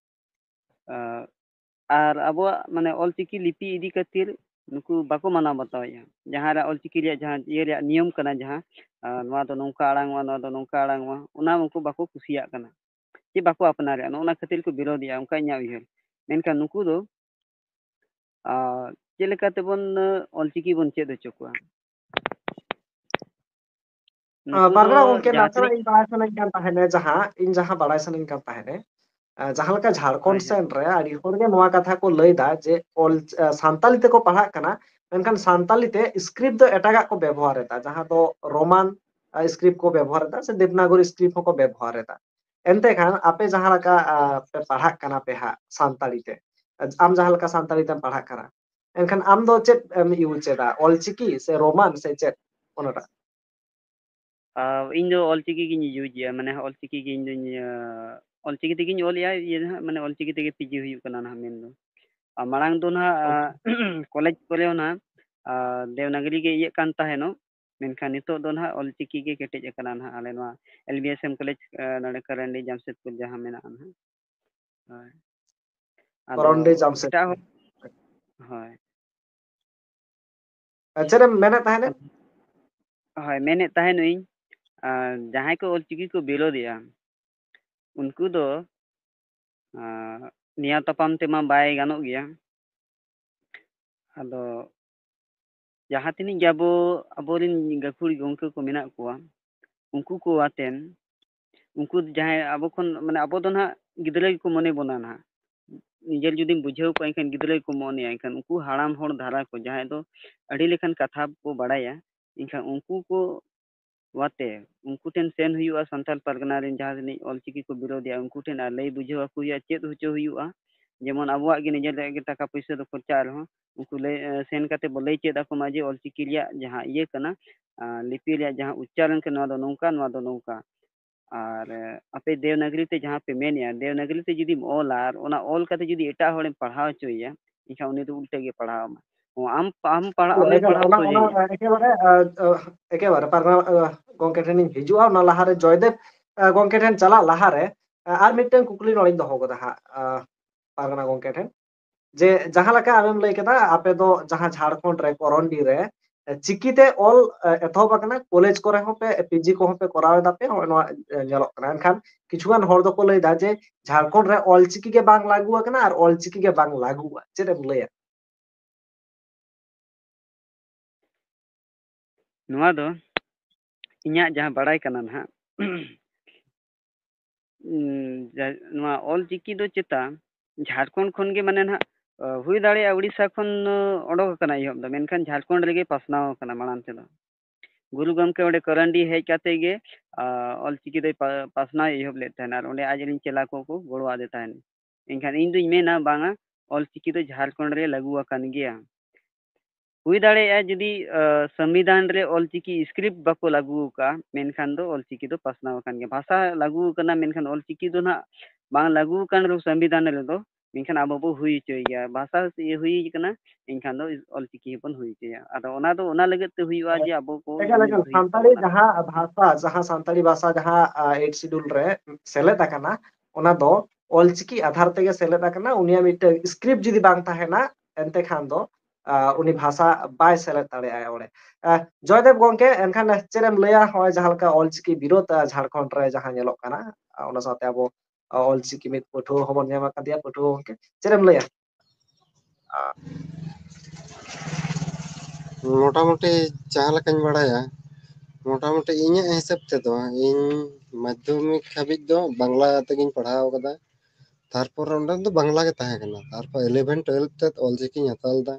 ᱮ, ᱟᱨ ᱟᱵᱚᱣᱟᱜ ᱢᱟᱱᱮ ᱚᱞᱪᱤᱠᱤ ᱞᱤᱯᱤ ᱤᱫᱤ ᱠᱷᱟᱹᱛᱤᱨ ᱱᱩᱠᱩ ᱵᱟᱠᱚ ᱢᱟᱱᱟᱣ ᱵᱟᱛᱟᱣᱮᱫᱼᱟ᱾ ᱡᱟᱦᱟᱸ ᱨᱮ ᱚᱞᱪᱤᱠᱤ ᱨᱮᱭᱟᱜ ᱡᱟᱦᱟᱸ ᱤᱭᱟᱹ ᱨᱮᱭᱟᱜ ᱱᱤᱭᱚᱢ ᱠᱟᱱᱟ, ᱡᱟᱦᱟᱸ, ᱮ, ᱱᱚᱣᱟ ᱫᱚ ᱱᱚᱝᱠᱟ ᱟᱲᱟᱝᱚᱜᱼᱟ, ᱱᱚᱣᱟ ᱫᱚ ᱱᱚᱝᱠᱟ ᱟᱲᱟᱝᱚᱜᱼᱟ, ᱚᱱᱟ ᱩᱱᱠᱩ ᱵᱟᱠᱚ ᱠᱩᱥᱤᱭᱟᱜ ᱠᱟᱱᱟ᱾ ᱪᱮ ᱵᱟᱠᱚ ᱟᱯᱱᱟᱨᱮᱫᱼᱟ, ᱱᱚᱜᱼᱚ ᱱᱟ ᱠᱷᱟᱹᱛᱤᱨ ᱠᱚ ᱵᱤᱨᱳᱫᱮᱜᱼᱟ, ᱚᱱᱠᱟ ᱤᱧᱟᱹᱜ ᱩᱭᱦᱟᱹᱨ᱾ ᱢᱮᱱᱠᱷᱟᱱ ᱱᱩᱠᱩ ᱫᱚ, ᱟᱨ, ᱪᱮᱫ ᱞᱮᱠᱟ ᱛᱮᱵᱚᱱ, ᱟᱸ, ᱚᱞᱪᱤᱠᱤ ᱵᱚᱱ ᱪᱮᱫ ᱦᱚᱪᱚ ᱠᱚᱣᱟ? ᱱᱩᱠᱩ ᱫᱚ ᱯᱟᱨᱜᱟᱱᱟ ᱜᱚᱢᱠᱮ, ᱡᱟᱦᱟᱸ ᱱᱟᱥᱮᱱᱟᱜ ᱛᱤᱱᱟᱹᱜ ᱤᱧ ᱵᱟᱲᱟᱭ ᱥᱟᱱᱟᱧ ᱠᱟᱱ ᱛᱟᱦᱮᱸᱱᱟ, ᱡᱟᱦᱟᱸ ᱤᱧ ᱡᱟᱦᱟᱸ ᱵᱟᱲᱟᱭ ᱥᱟᱱᱟᱧ ᱠᱟᱱ ᱛᱟᱦᱮᱸᱱᱟ, ᱟᱸ, ᱡᱟᱦᱟᱸ ᱞᱮᱠᱟ ᱡᱷᱟᱲᱠᱷᱚᱸᱰ ᱦᱳᱭ, ᱦᱳᱭ᱾ ᱥᱮᱱ ᱨᱮ ᱟᱹᱰᱤ ᱦᱚᱲ ᱜᱮ ᱱᱚᱣᱟ ᱠᱟᱛᱷᱟ ᱠᱚ ᱞᱟᱹᱭ ᱫᱟ ᱡᱮ ᱚᱞ, ᱟᱸ, ᱥᱟᱱᱛᱟᱞᱤ ᱛᱮᱠᱚ ᱯᱟᱲᱦᱟᱜ ᱠᱟᱱᱟ, ᱢᱮᱱᱠᱷᱟᱱ ᱥᱟᱱᱛᱟᱞᱤ ᱛᱮ ᱥᱠᱨᱤᱯᱴ ᱫᱚ ᱮᱴᱟᱜᱟᱜ ᱠᱚ ᱵᱮᱵᱚᱦᱟᱨ ᱮᱫᱟ, ᱡᱟᱦᱟᱸ ᱫᱚ ᱨᱳᱢᱟᱱ ᱥᱠᱨᱤᱯᱴ ᱠᱚ ᱵᱮᱵᱚᱦᱟᱨ ᱮᱫᱟ, ᱥᱮ ᱫᱮᱵᱽᱱᱟᱜᱚᱨᱤ ᱥᱠᱨᱤᱯᱴ ᱦᱚᱸᱠᱚ ᱵᱮᱵᱚᱦᱟᱨ ᱮᱫᱟ᱾ ᱮᱱᱛᱮ ᱠᱷᱟᱱ ᱟᱯᱮ ᱡᱟᱦᱟᱸ ᱞᱮᱠᱟ ᱯᱮ ᱯᱟᱲᱦᱟᱜ ᱠᱟᱱᱟ ᱯᱮ ᱦᱟᱸᱜ ᱥᱟᱱᱛᱟᱲᱤ ᱛᱮ, ᱟᱢ ᱡᱟᱦᱟᱸ ᱞᱮᱠᱟ ᱥᱟᱱᱛᱟᱲᱤ ᱛᱮᱢ ᱯᱟᱲᱦᱟᱜ ᱠᱟᱱᱟ, ᱮᱱᱠᱷᱟᱱ ᱟᱢ ᱫᱚ ᱪᱮᱫ ᱮᱢ ᱤᱭᱩᱡᱽ ᱮᱫᱟ, ᱚᱞᱪᱤᱠᱤ ᱥᱮ ᱨᱳᱢᱟᱱ ᱥᱮ ᱪᱮᱫ ᱚᱱᱟᱴᱟᱜ? ᱤᱧ ᱫᱚ ᱚᱞᱪᱤᱠᱤ ᱜᱤᱧ ᱤᱭᱩᱡᱽ ᱮᱫᱟ, ᱢᱟᱱᱮ ᱚᱞᱪᱤᱠᱤ ᱜᱮ ᱤᱧ ᱫᱚᱧ ᱚᱞᱪᱤᱠᱤ ᱛᱮᱜᱮᱧ ᱚᱞᱮᱜᱼᱟ, ᱤᱭᱟᱹ ᱫᱚ ᱦᱟᱸᱜ ᱢᱟᱱᱮ ᱚᱞᱪᱤᱠᱤ ᱛᱮᱜᱮ ᱯᱤᱡᱤ ᱦᱩᱭᱩᱜ ᱠᱟᱱᱟ ᱱᱟᱦᱟᱜ ᱢᱮᱱᱫᱚ᱾ ᱟᱨ ᱢᱟᱲᱟᱝ ᱫᱚ ᱱᱟᱦᱟᱜ ᱠᱚᱞᱮᱡᱽ ᱠᱚᱨᱮ ᱦᱚᱸ ᱱᱟᱦᱟᱜ ᱫᱮᱵᱽᱱᱟᱜᱚᱨᱤ ᱜᱮ ᱤᱭᱟᱹᱜ ᱠᱟᱱ ᱛᱟᱦᱮᱱᱚᱜ, ᱢᱮᱱᱠᱷᱟᱱ ᱱᱤᱛᱚᱜ ᱫᱚ ᱱᱟᱦᱟᱜ ᱚᱞᱪᱤᱠᱤ ᱜᱮ ᱠᱮᱴᱮᱡ ᱟᱠᱟᱱᱟ ᱱᱟᱦᱟᱜ ᱟᱞᱮ ᱱᱚᱣᱟ L B S M college ᱱᱚᱰᱮ ᱠᱚᱨᱚᱱᱰᱤ ᱡᱟᱢᱥᱮᱫᱽᱯᱩᱨ ᱡᱟᱦᱟᱸ ᱢᱮᱱᱟᱜᱼᱟ ᱱᱟᱦᱟᱜ᱾ ᱦᱳᱭ᱾ ᱟᱫᱚ ᱠᱚᱨᱚᱱᱰᱤ ᱡᱟᱢᱥᱮᱫᱽᱯᱩᱨ᱾ ᱮᱴᱟᱜ ᱦᱚᱲ, ᱦᱳᱭ᱾ ᱪᱮᱫ ᱮᱢ ᱢᱮᱱᱮᱫ ᱛᱟᱦᱮᱱᱟ? ᱦᱳᱭ, ᱢᱮᱱᱮᱫ ᱛᱟᱦᱮᱱᱟᱹᱧ, ᱡᱟᱦᱟᱸᱭ ᱠᱚ ᱚᱞᱪᱤᱠᱤ ᱠᱚ ᱵᱤᱨᱳᱫᱮᱜᱼᱟ, ᱩᱱᱠᱩ ᱫᱚ ᱱᱮᱭᱟᱣ ᱛᱟᱯᱟᱢ ᱛᱮᱢᱟ ᱵᱟᱭ ᱜᱟᱱᱚᱜ ᱜᱮᱭᱟ᱾ ᱟᱫᱚ ᱡᱟᱦᱟᱸ ᱛᱤᱱᱟᱹᱜ ᱜᱮ ᱟᱵᱚ, ᱟᱵᱚᱨᱮᱱ ᱜᱟᱹᱠᱷᱩᱲ ᱜᱚᱢᱠᱮ ᱠᱚ ᱢᱮᱱᱟᱜ ᱠᱚᱣᱟ, ᱩᱱᱠᱩ ᱠᱚ ᱟᱛᱮᱱ, ᱩᱱᱠᱩ ᱡᱟᱦᱟᱸᱭ ᱟᱵᱚ ᱠᱷᱚᱱ, ᱢᱟᱱᱮ ᱟᱵᱚ ᱫᱚ ᱱᱟᱦᱟᱜ ᱜᱤᱫᱽᱨᱟᱹ ᱜᱮᱠᱚ ᱢᱚᱱᱮ ᱵᱚᱱᱟ ᱱᱟᱦᱟᱜ᱾ ᱱᱤᱡᱮᱨ ᱡᱩᱫᱤᱢ ᱵᱩᱡᱷᱟᱹᱣ ᱠᱚᱣᱟ, ᱮᱱᱠᱷᱟᱱ ᱜᱤᱫᱽᱨᱟᱹ ᱜᱮᱠᱚ ᱢᱚᱱᱮᱭᱟ᱾ ᱮᱱᱠᱷᱟᱱ ᱩᱱᱠᱩ ᱦᱟᱲᱟᱢ ᱦᱚᱲ ᱫᱷᱟᱨᱟ ᱠᱚ, ᱡᱟᱦᱟᱸᱭ ᱫᱚ ᱟᱹᱰᱤ ᱞᱮᱠᱟᱱ ᱠᱟᱛᱷᱟ ᱠᱚ ᱵᱟᱲᱟᱭᱟ, ᱮᱱᱠᱷᱟᱱ ᱩᱱᱠᱩ ᱠᱚ ᱟᱛᱮ ᱩᱱᱠᱩ ᱴᱷᱮᱱ ᱥᱮᱱ ᱦᱩᱭᱩᱜᱼᱟ, ᱥᱟᱱᱛᱟᱲ ᱯᱟᱨᱜᱟᱱᱟ ᱨᱮᱱ ᱡᱟᱦᱟᱸ ᱛᱤᱱᱟᱹᱜ ᱚᱞᱪᱤᱠᱤ ᱠᱚ ᱵᱤᱨᱳᱫᱮᱜᱼᱟ, ᱩᱱᱠᱩ ᱴᱷᱮᱱ ᱟᱨ ᱞᱟᱹᱭ ᱵᱩᱡᱷᱟᱹᱣ ᱟᱠᱚ ᱦᱩᱭᱩᱜᱼᱟ, ᱪᱮᱫ ᱦᱚᱪᱚ ᱦᱩᱭᱩᱜᱼᱟ᱾ ᱡᱮᱢᱚᱱ ᱟᱵᱚᱣᱟᱜ ᱜᱮ ᱱᱤᱡᱮᱨᱟᱜ ᱜᱮ ᱴᱟᱠᱟ ᱯᱩᱭᱥᱟᱹ ᱫᱚ ᱠᱷᱚᱨᱪᱟᱜ ᱨᱮᱦᱚᱸ, ᱩᱱᱠᱩ ᱞᱟᱹᱭ, ᱮ, ᱥᱮᱱ ᱠᱟᱛᱮ ᱵᱚ ᱞᱟᱹᱭ ᱪᱮᱫ ᱟᱠᱚ ᱢᱟ ᱡᱮ ᱚᱞᱪᱤᱠᱤ ᱨᱮᱭᱟᱜ ᱡᱟᱦᱟᱸ ᱤᱭᱟᱹ ᱠᱟᱱᱟ, ᱟ, ᱞᱤᱯᱤ ᱨᱮᱭᱟᱜ ᱡᱟᱦᱟᱸ ᱩᱪᱪᱟᱨᱚᱱ ᱠᱟᱱᱟ, ᱱᱚᱣᱟ ᱫᱚ ᱱᱚᱝᱠᱟ, ᱱᱚᱣᱟ ᱫᱚ ᱱᱚᱝᱠᱟ᱾ ᱟᱨ, ᱮ, ᱟᱯᱮ ᱫᱮᱵᱽᱱᱟᱜᱚᱨᱤ ᱛᱮ ᱡᱟᱦᱟᱸ ᱯᱮ ᱢᱮᱱᱮᱜᱼᱟ, ᱫᱮᱵᱽᱱᱟᱜᱚᱨᱤ ᱛᱮ ᱡᱩᱫᱤᱢ ᱚᱞᱟ ᱟᱨ ᱚᱱᱟ ᱚᱞ ᱠᱟᱛᱮ ᱡᱩᱫᱤ ᱮᱴᱟᱜ ᱦᱚᱲᱮᱢ ᱯᱟᱲᱦᱟᱣ ᱦᱚᱪᱚᱭᱮᱭᱟ, ᱮᱱᱠᱷᱟᱱ ᱩᱱᱤ ᱫᱚ ᱩᱞᱴᱟᱹ ᱜᱮ ᱯᱟᱲᱦᱟᱣ ᱟᱢᱟ᱾ ᱚ, ᱟᱢ, ᱟᱢ ᱯᱟᱲᱦᱟᱣ, ᱩᱱᱤᱢ ᱮᱠᱟᱞ, ᱯᱟᱲᱦᱟᱣ ᱚᱱᱟ, ᱦᱚᱪᱚᱭᱮᱭᱟ᱾ ᱚᱱᱟ ᱮᱠᱮᱵᱟᱨᱮ, ᱟ, ᱟ, ᱮᱠᱮᱵᱟᱨᱮ ᱯᱟᱨᱜᱟᱱᱟ, ᱟ, ᱜᱚᱢᱠᱮ ᱴᱷᱮᱱ ᱤᱧ ᱦᱤᱡᱩᱜᱼᱟ᱾ ᱚᱱᱟ ᱞᱟᱦᱟᱨᱮ ᱡᱚᱭᱫᱮᱵ, ᱟ, ᱜᱚᱢᱠᱮ ᱴᱷᱮᱱ ᱪᱟᱞᱟᱜ ᱞᱟᱦᱟᱨᱮ, ᱟ, ᱟᱨ ᱢᱤᱫᱴᱟᱝ ᱠᱩᱠᱞᱤ ᱱᱚᱰᱮᱧ ᱫᱚᱦᱚ ᱠᱟᱫᱟ ᱦᱟᱸᱜ, ᱟ, ᱯᱟᱨᱜᱟᱱᱟ ᱜᱚᱢᱠᱮ ᱴᱷᱮᱱ, ᱡᱮ ᱡᱟᱦᱟᱸ ᱞᱮᱠᱟ ᱟᱢᱮᱢ ᱞᱟᱹᱭ ᱠᱮᱫᱟ, ᱟᱯᱮ ᱫᱚ ᱡᱟᱦᱟᱸ ᱡᱷᱟᱲᱠᱷᱚᱸᱰ ᱨᱮ ᱠᱚᱨᱚᱱᱰᱤ ᱨᱮ, ᱟ, ᱪᱤᱠᱤᱛᱮ ᱚᱞ, ᱟ, ᱮᱛᱚᱦᱚᱵ ᱟᱠᱟᱱᱟ, ᱠᱚᱞᱮᱡᱽ ᱠᱚᱨᱮ ᱦᱚᱸ ᱯᱮ, ᱯᱤᱡᱤ ᱠᱚᱦᱚᱸ ᱯᱮ ᱠᱚᱨᱟᱣ ᱮᱫᱟ ᱯᱮ, ᱱᱚᱜᱼᱚᱭ ᱱᱚᱣᱟ, ᱟ, ᱧᱮᱞᱚᱜ ᱠᱟᱱᱟ᱾ ᱮᱱᱠᱷᱟᱱ ᱠᱤᱪᱷᱩᱜᱟᱱ ᱦᱚᱲ ᱫᱚᱠᱚ ᱞᱟᱹᱭ ᱮᱫᱟ ᱡᱮ ᱡᱷᱟᱲᱠᱷᱚᱸᱰ ᱨᱮ ᱚᱞᱪᱤᱠᱤ ᱜᱮ ᱵᱟᱝ ᱞᱟᱹᱜᱩ ᱟᱠᱟᱱᱟ ᱟᱨ ᱚᱞᱪᱤᱠᱤ ᱜᱮ ᱵᱟᱝ ᱞᱟᱹᱜᱩᱜᱼᱟ᱾ ᱪᱮᱫ ᱮᱢ ᱞᱟᱹᱭᱟ? ᱱᱚᱣᱟ ᱫᱚ ᱤᱧᱟᱹᱜ ᱡᱟᱦᱟᱸ ᱵᱟᱲᱟᱭ ᱠᱟᱱᱟ ᱱᱟᱦᱟᱜ, ᱩᱸ, ᱡᱟ-, ᱱᱚᱣᱟ ᱚᱞ ᱪᱤᱠᱤ ᱫᱚ ᱪᱮᱛᱟ ᱡᱷᱟᱲᱠᱷᱚᱸᱰ ᱠᱷᱚᱱ ᱜᱮ, ᱢᱟᱱᱮ ᱱᱟᱦᱟᱜ, ᱚ, ᱦᱩᱭ ᱫᱟᱲᱮᱭᱟᱜᱼᱟ ᱩᱲᱤᱥᱥᱟ ᱠᱷᱚᱱ, ᱚ, ᱚᱰᱚᱠ ᱟᱠᱟᱱᱟ ᱮᱦᱚᱵ ᱫᱚ, ᱢᱮᱱᱠᱷᱟᱱ ᱡᱷᱟᱲᱠᱷᱚᱸᱰ ᱨᱮᱜᱮ ᱯᱟᱥᱱᱟᱣ ᱟᱠᱟᱱᱟ ᱢᱟᱲᱟᱝ ᱛᱮᱫᱚ᱾ ᱜᱩᱨᱩ ᱜᱚᱢᱠᱮ ᱚᱸᱰᱮ ᱠᱚᱨᱟᱱᱰᱤ ᱦᱮᱡ ᱠᱟᱛᱮ ᱜᱮ, ᱟ, ᱚᱞᱪᱤᱠᱤ ᱫᱚᱭ ᱯᱟ-, ᱯᱟᱥᱱᱟᱣ ᱮ ᱮᱦᱚᱵ ᱞᱮᱫ ᱛᱟᱦᱮᱱᱟ, ᱟᱨ ᱚᱸᱰᱮ ᱟᱡ ᱨᱮᱱ ᱪᱮᱞᱟ ᱠᱚᱠᱚ ᱜᱚᱲᱚ ᱟᱫᱮ ᱛᱟᱦᱮᱱ᱾ ᱮᱱᱠᱷᱟᱱ ᱤᱧ ᱫᱩᱧ ᱢᱮᱱᱟ, ᱵᱟᱝᱟ, ᱚᱞᱪᱤᱠᱤ ᱫᱚ ᱡᱷᱟᱲᱠᱷᱚᱸᱰ ᱨᱮ ᱞᱟᱹᱜᱩ ᱟᱠᱟᱱ ᱜᱮᱭᱟ᱾ ᱦᱩᱭ ᱫᱟᱲᱮᱭᱟᱜᱼᱟ, ᱡᱩᱫᱤ, ᱟ, ᱥᱚᱝᱵᱤᱫᱷᱟᱱ ᱨᱮ ᱚᱞᱪᱤᱠᱤ script ᱵᱟᱠᱚ ᱞᱟᱹᱜᱩ ᱟᱠᱟᱫᱼᱟ, ᱢᱮᱱᱠᱷᱟᱱ ᱫᱚ ᱚᱞᱪᱤᱠᱤ ᱫᱚ ᱯᱟᱥᱱᱟᱣ ᱟᱠᱟᱱ ᱜᱮᱭᱟ᱾ ᱵᱷᱟᱥᱟ ᱞᱟᱹᱜᱩ ᱟᱠᱟᱱᱟ, ᱢᱮᱱᱠᱷᱟᱱ ᱚᱞᱪᱤᱠᱤ ᱫᱚ ᱱᱟᱦᱟᱜ ᱵᱟᱝ ᱞᱟᱹᱜᱩ ᱟᱠᱟᱱ ᱨᱮᱦᱚᱸ ᱥᱚᱝᱵᱤᱫᱷᱟᱱ ᱨᱮᱫᱚ, ᱢᱮᱱᱠᱷᱟᱱ ᱟᱵᱚ ᱵᱚ ᱦᱩᱭ ᱦᱚᱪᱚᱭ ᱜᱮᱭᱟ᱾ ᱵᱷᱟᱥᱟ ᱤᱭᱟᱹ ᱦᱩᱭ ᱠᱟᱱᱟ, ᱮᱱᱠᱷᱟᱱ ᱫᱚ ᱚᱞᱪᱤᱠᱤ ᱦᱚᱸᱵᱚᱱ ᱦᱩᱭ ᱦᱚᱪᱚᱭᱟ᱾ ᱟᱫᱚ ᱚᱱᱟ ᱫᱚ ᱚᱱᱟ ᱞᱟᱹᱜᱤᱫ ᱛᱮ ᱦᱩᱭᱩᱜᱼᱟ ᱡᱮ ᱟᱵᱚ ᱠᱚ ᱮᱠᱟᱞ, ᱦᱩᱭ ᱮᱠᱟᱞ᱾ ᱦᱩᱭᱩᱜ ᱥᱟᱱᱛᱟᱲᱤ ᱛᱟᱵᱚᱱᱟ᱾ ᱡᱟᱦᱟᱸ ᱵᱷᱟᱥᱟ, ᱡᱟᱦᱟᱸ ᱥᱟᱱᱛᱟᱲᱤ ᱵᱷᱟᱥᱟ ᱡᱟᱦᱟᱸ, ᱟ, Eighth Schedule ᱨᱮ ᱥᱮᱞᱮᱫ ᱟᱠᱟᱱᱟ, ᱚᱱᱟ ᱫᱚ ᱚᱞᱪᱤᱠᱤ ᱟᱫᱷᱟᱨ ᱛᱮᱜᱮ ᱥᱮᱞᱮᱫ ᱟᱠᱟᱱᱟ᱾ ᱩᱱᱤᱭᱟᱜ ᱢᱤᱫᱴᱟᱝ script ᱡᱩᱫᱤ ᱵᱟᱝ ᱛᱟᱦᱮᱱᱟ, ᱮᱱᱛᱮ ᱠᱷᱟᱱ ᱫᱚ, ᱟ, ᱩᱱᱤ ᱵᱷᱟᱥᱟ ᱵᱟᱭ ᱥᱮᱞᱮᱫ ᱫᱟᱲᱮᱭᱟᱜᱼᱟ ᱚᱸᱰᱮ᱾ ᱟ, ᱡᱚᱭᱫᱮᱵ ᱜᱚᱝᱠᱮ, ᱮᱱᱠᱷᱟᱱ ᱪᱮᱫ ᱮᱢ ᱞᱟᱹᱭᱟ ᱦᱚᱸᱜᱼᱚᱭ ᱡᱟᱦᱟᱸ ᱞᱮᱠᱟ ᱚᱞᱪᱤᱠᱤ ᱵᱤᱨᱳᱫᱷ, ᱟ, ᱡᱷᱟᱲᱠᱷᱚᱸᱰ ᱨᱮ ᱡᱟᱦᱟᱸ ᱧᱮᱞᱚᱜ ᱠᱟᱱᱟ, ᱟ, ᱚᱱᱟ ᱥᱟᱶᱛᱮ ᱟᱵᱚ, ᱟ, ᱚᱞᱪᱤᱠᱤ ᱢᱤᱫ ᱯᱟᱹᱴᱷᱩᱣᱟᱹ ᱦᱚᱸᱵᱚᱱ ᱧᱟᱢ ᱟᱠᱟᱫᱮᱭᱟ, ᱯᱟᱹᱴᱷᱩᱣᱟᱹ ᱜᱚᱝᱠᱮ, ᱪᱮᱫ ᱮᱢ ᱞᱟᱹᱭᱟ? ᱢᱚᱴᱟᱢᱩᱴᱤ ᱡᱟᱦᱟᱸ ᱞᱮᱠᱟᱧ ᱵᱟᱲᱟᱭᱟ, ᱢᱚᱴᱟᱢᱩᱴᱤ ᱤᱧᱟᱹᱜ ᱦᱤᱥᱟᱹᱵ ᱛᱮᱫᱚ, ᱤᱧ ᱢᱟᱫᱽᱫᱷᱚᱢᱤᱠ ᱦᱟᱹᱵᱤᱡ ᱫᱚ ᱵᱟᱝᱞᱟ ᱛᱮᱜᱤᱧ ᱯᱟᱲᱦᱟᱣ ᱟᱠᱟᱫᱟ᱾ ᱛᱟᱨᱯᱚᱨ ᱚᱸᱰᱮ ᱫᱚ ᱵᱟᱝᱞᱟ ᱜᱮ ᱛᱟᱦᱮᱸ ᱠᱟᱱᱟ᱾ ᱛᱟᱨᱯᱚᱨ eleven twelve ᱛᱮ ᱚᱞᱪᱤᱠᱤᱧ ᱦᱟᱛᱟᱣ ᱞᱮᱫᱟ᱾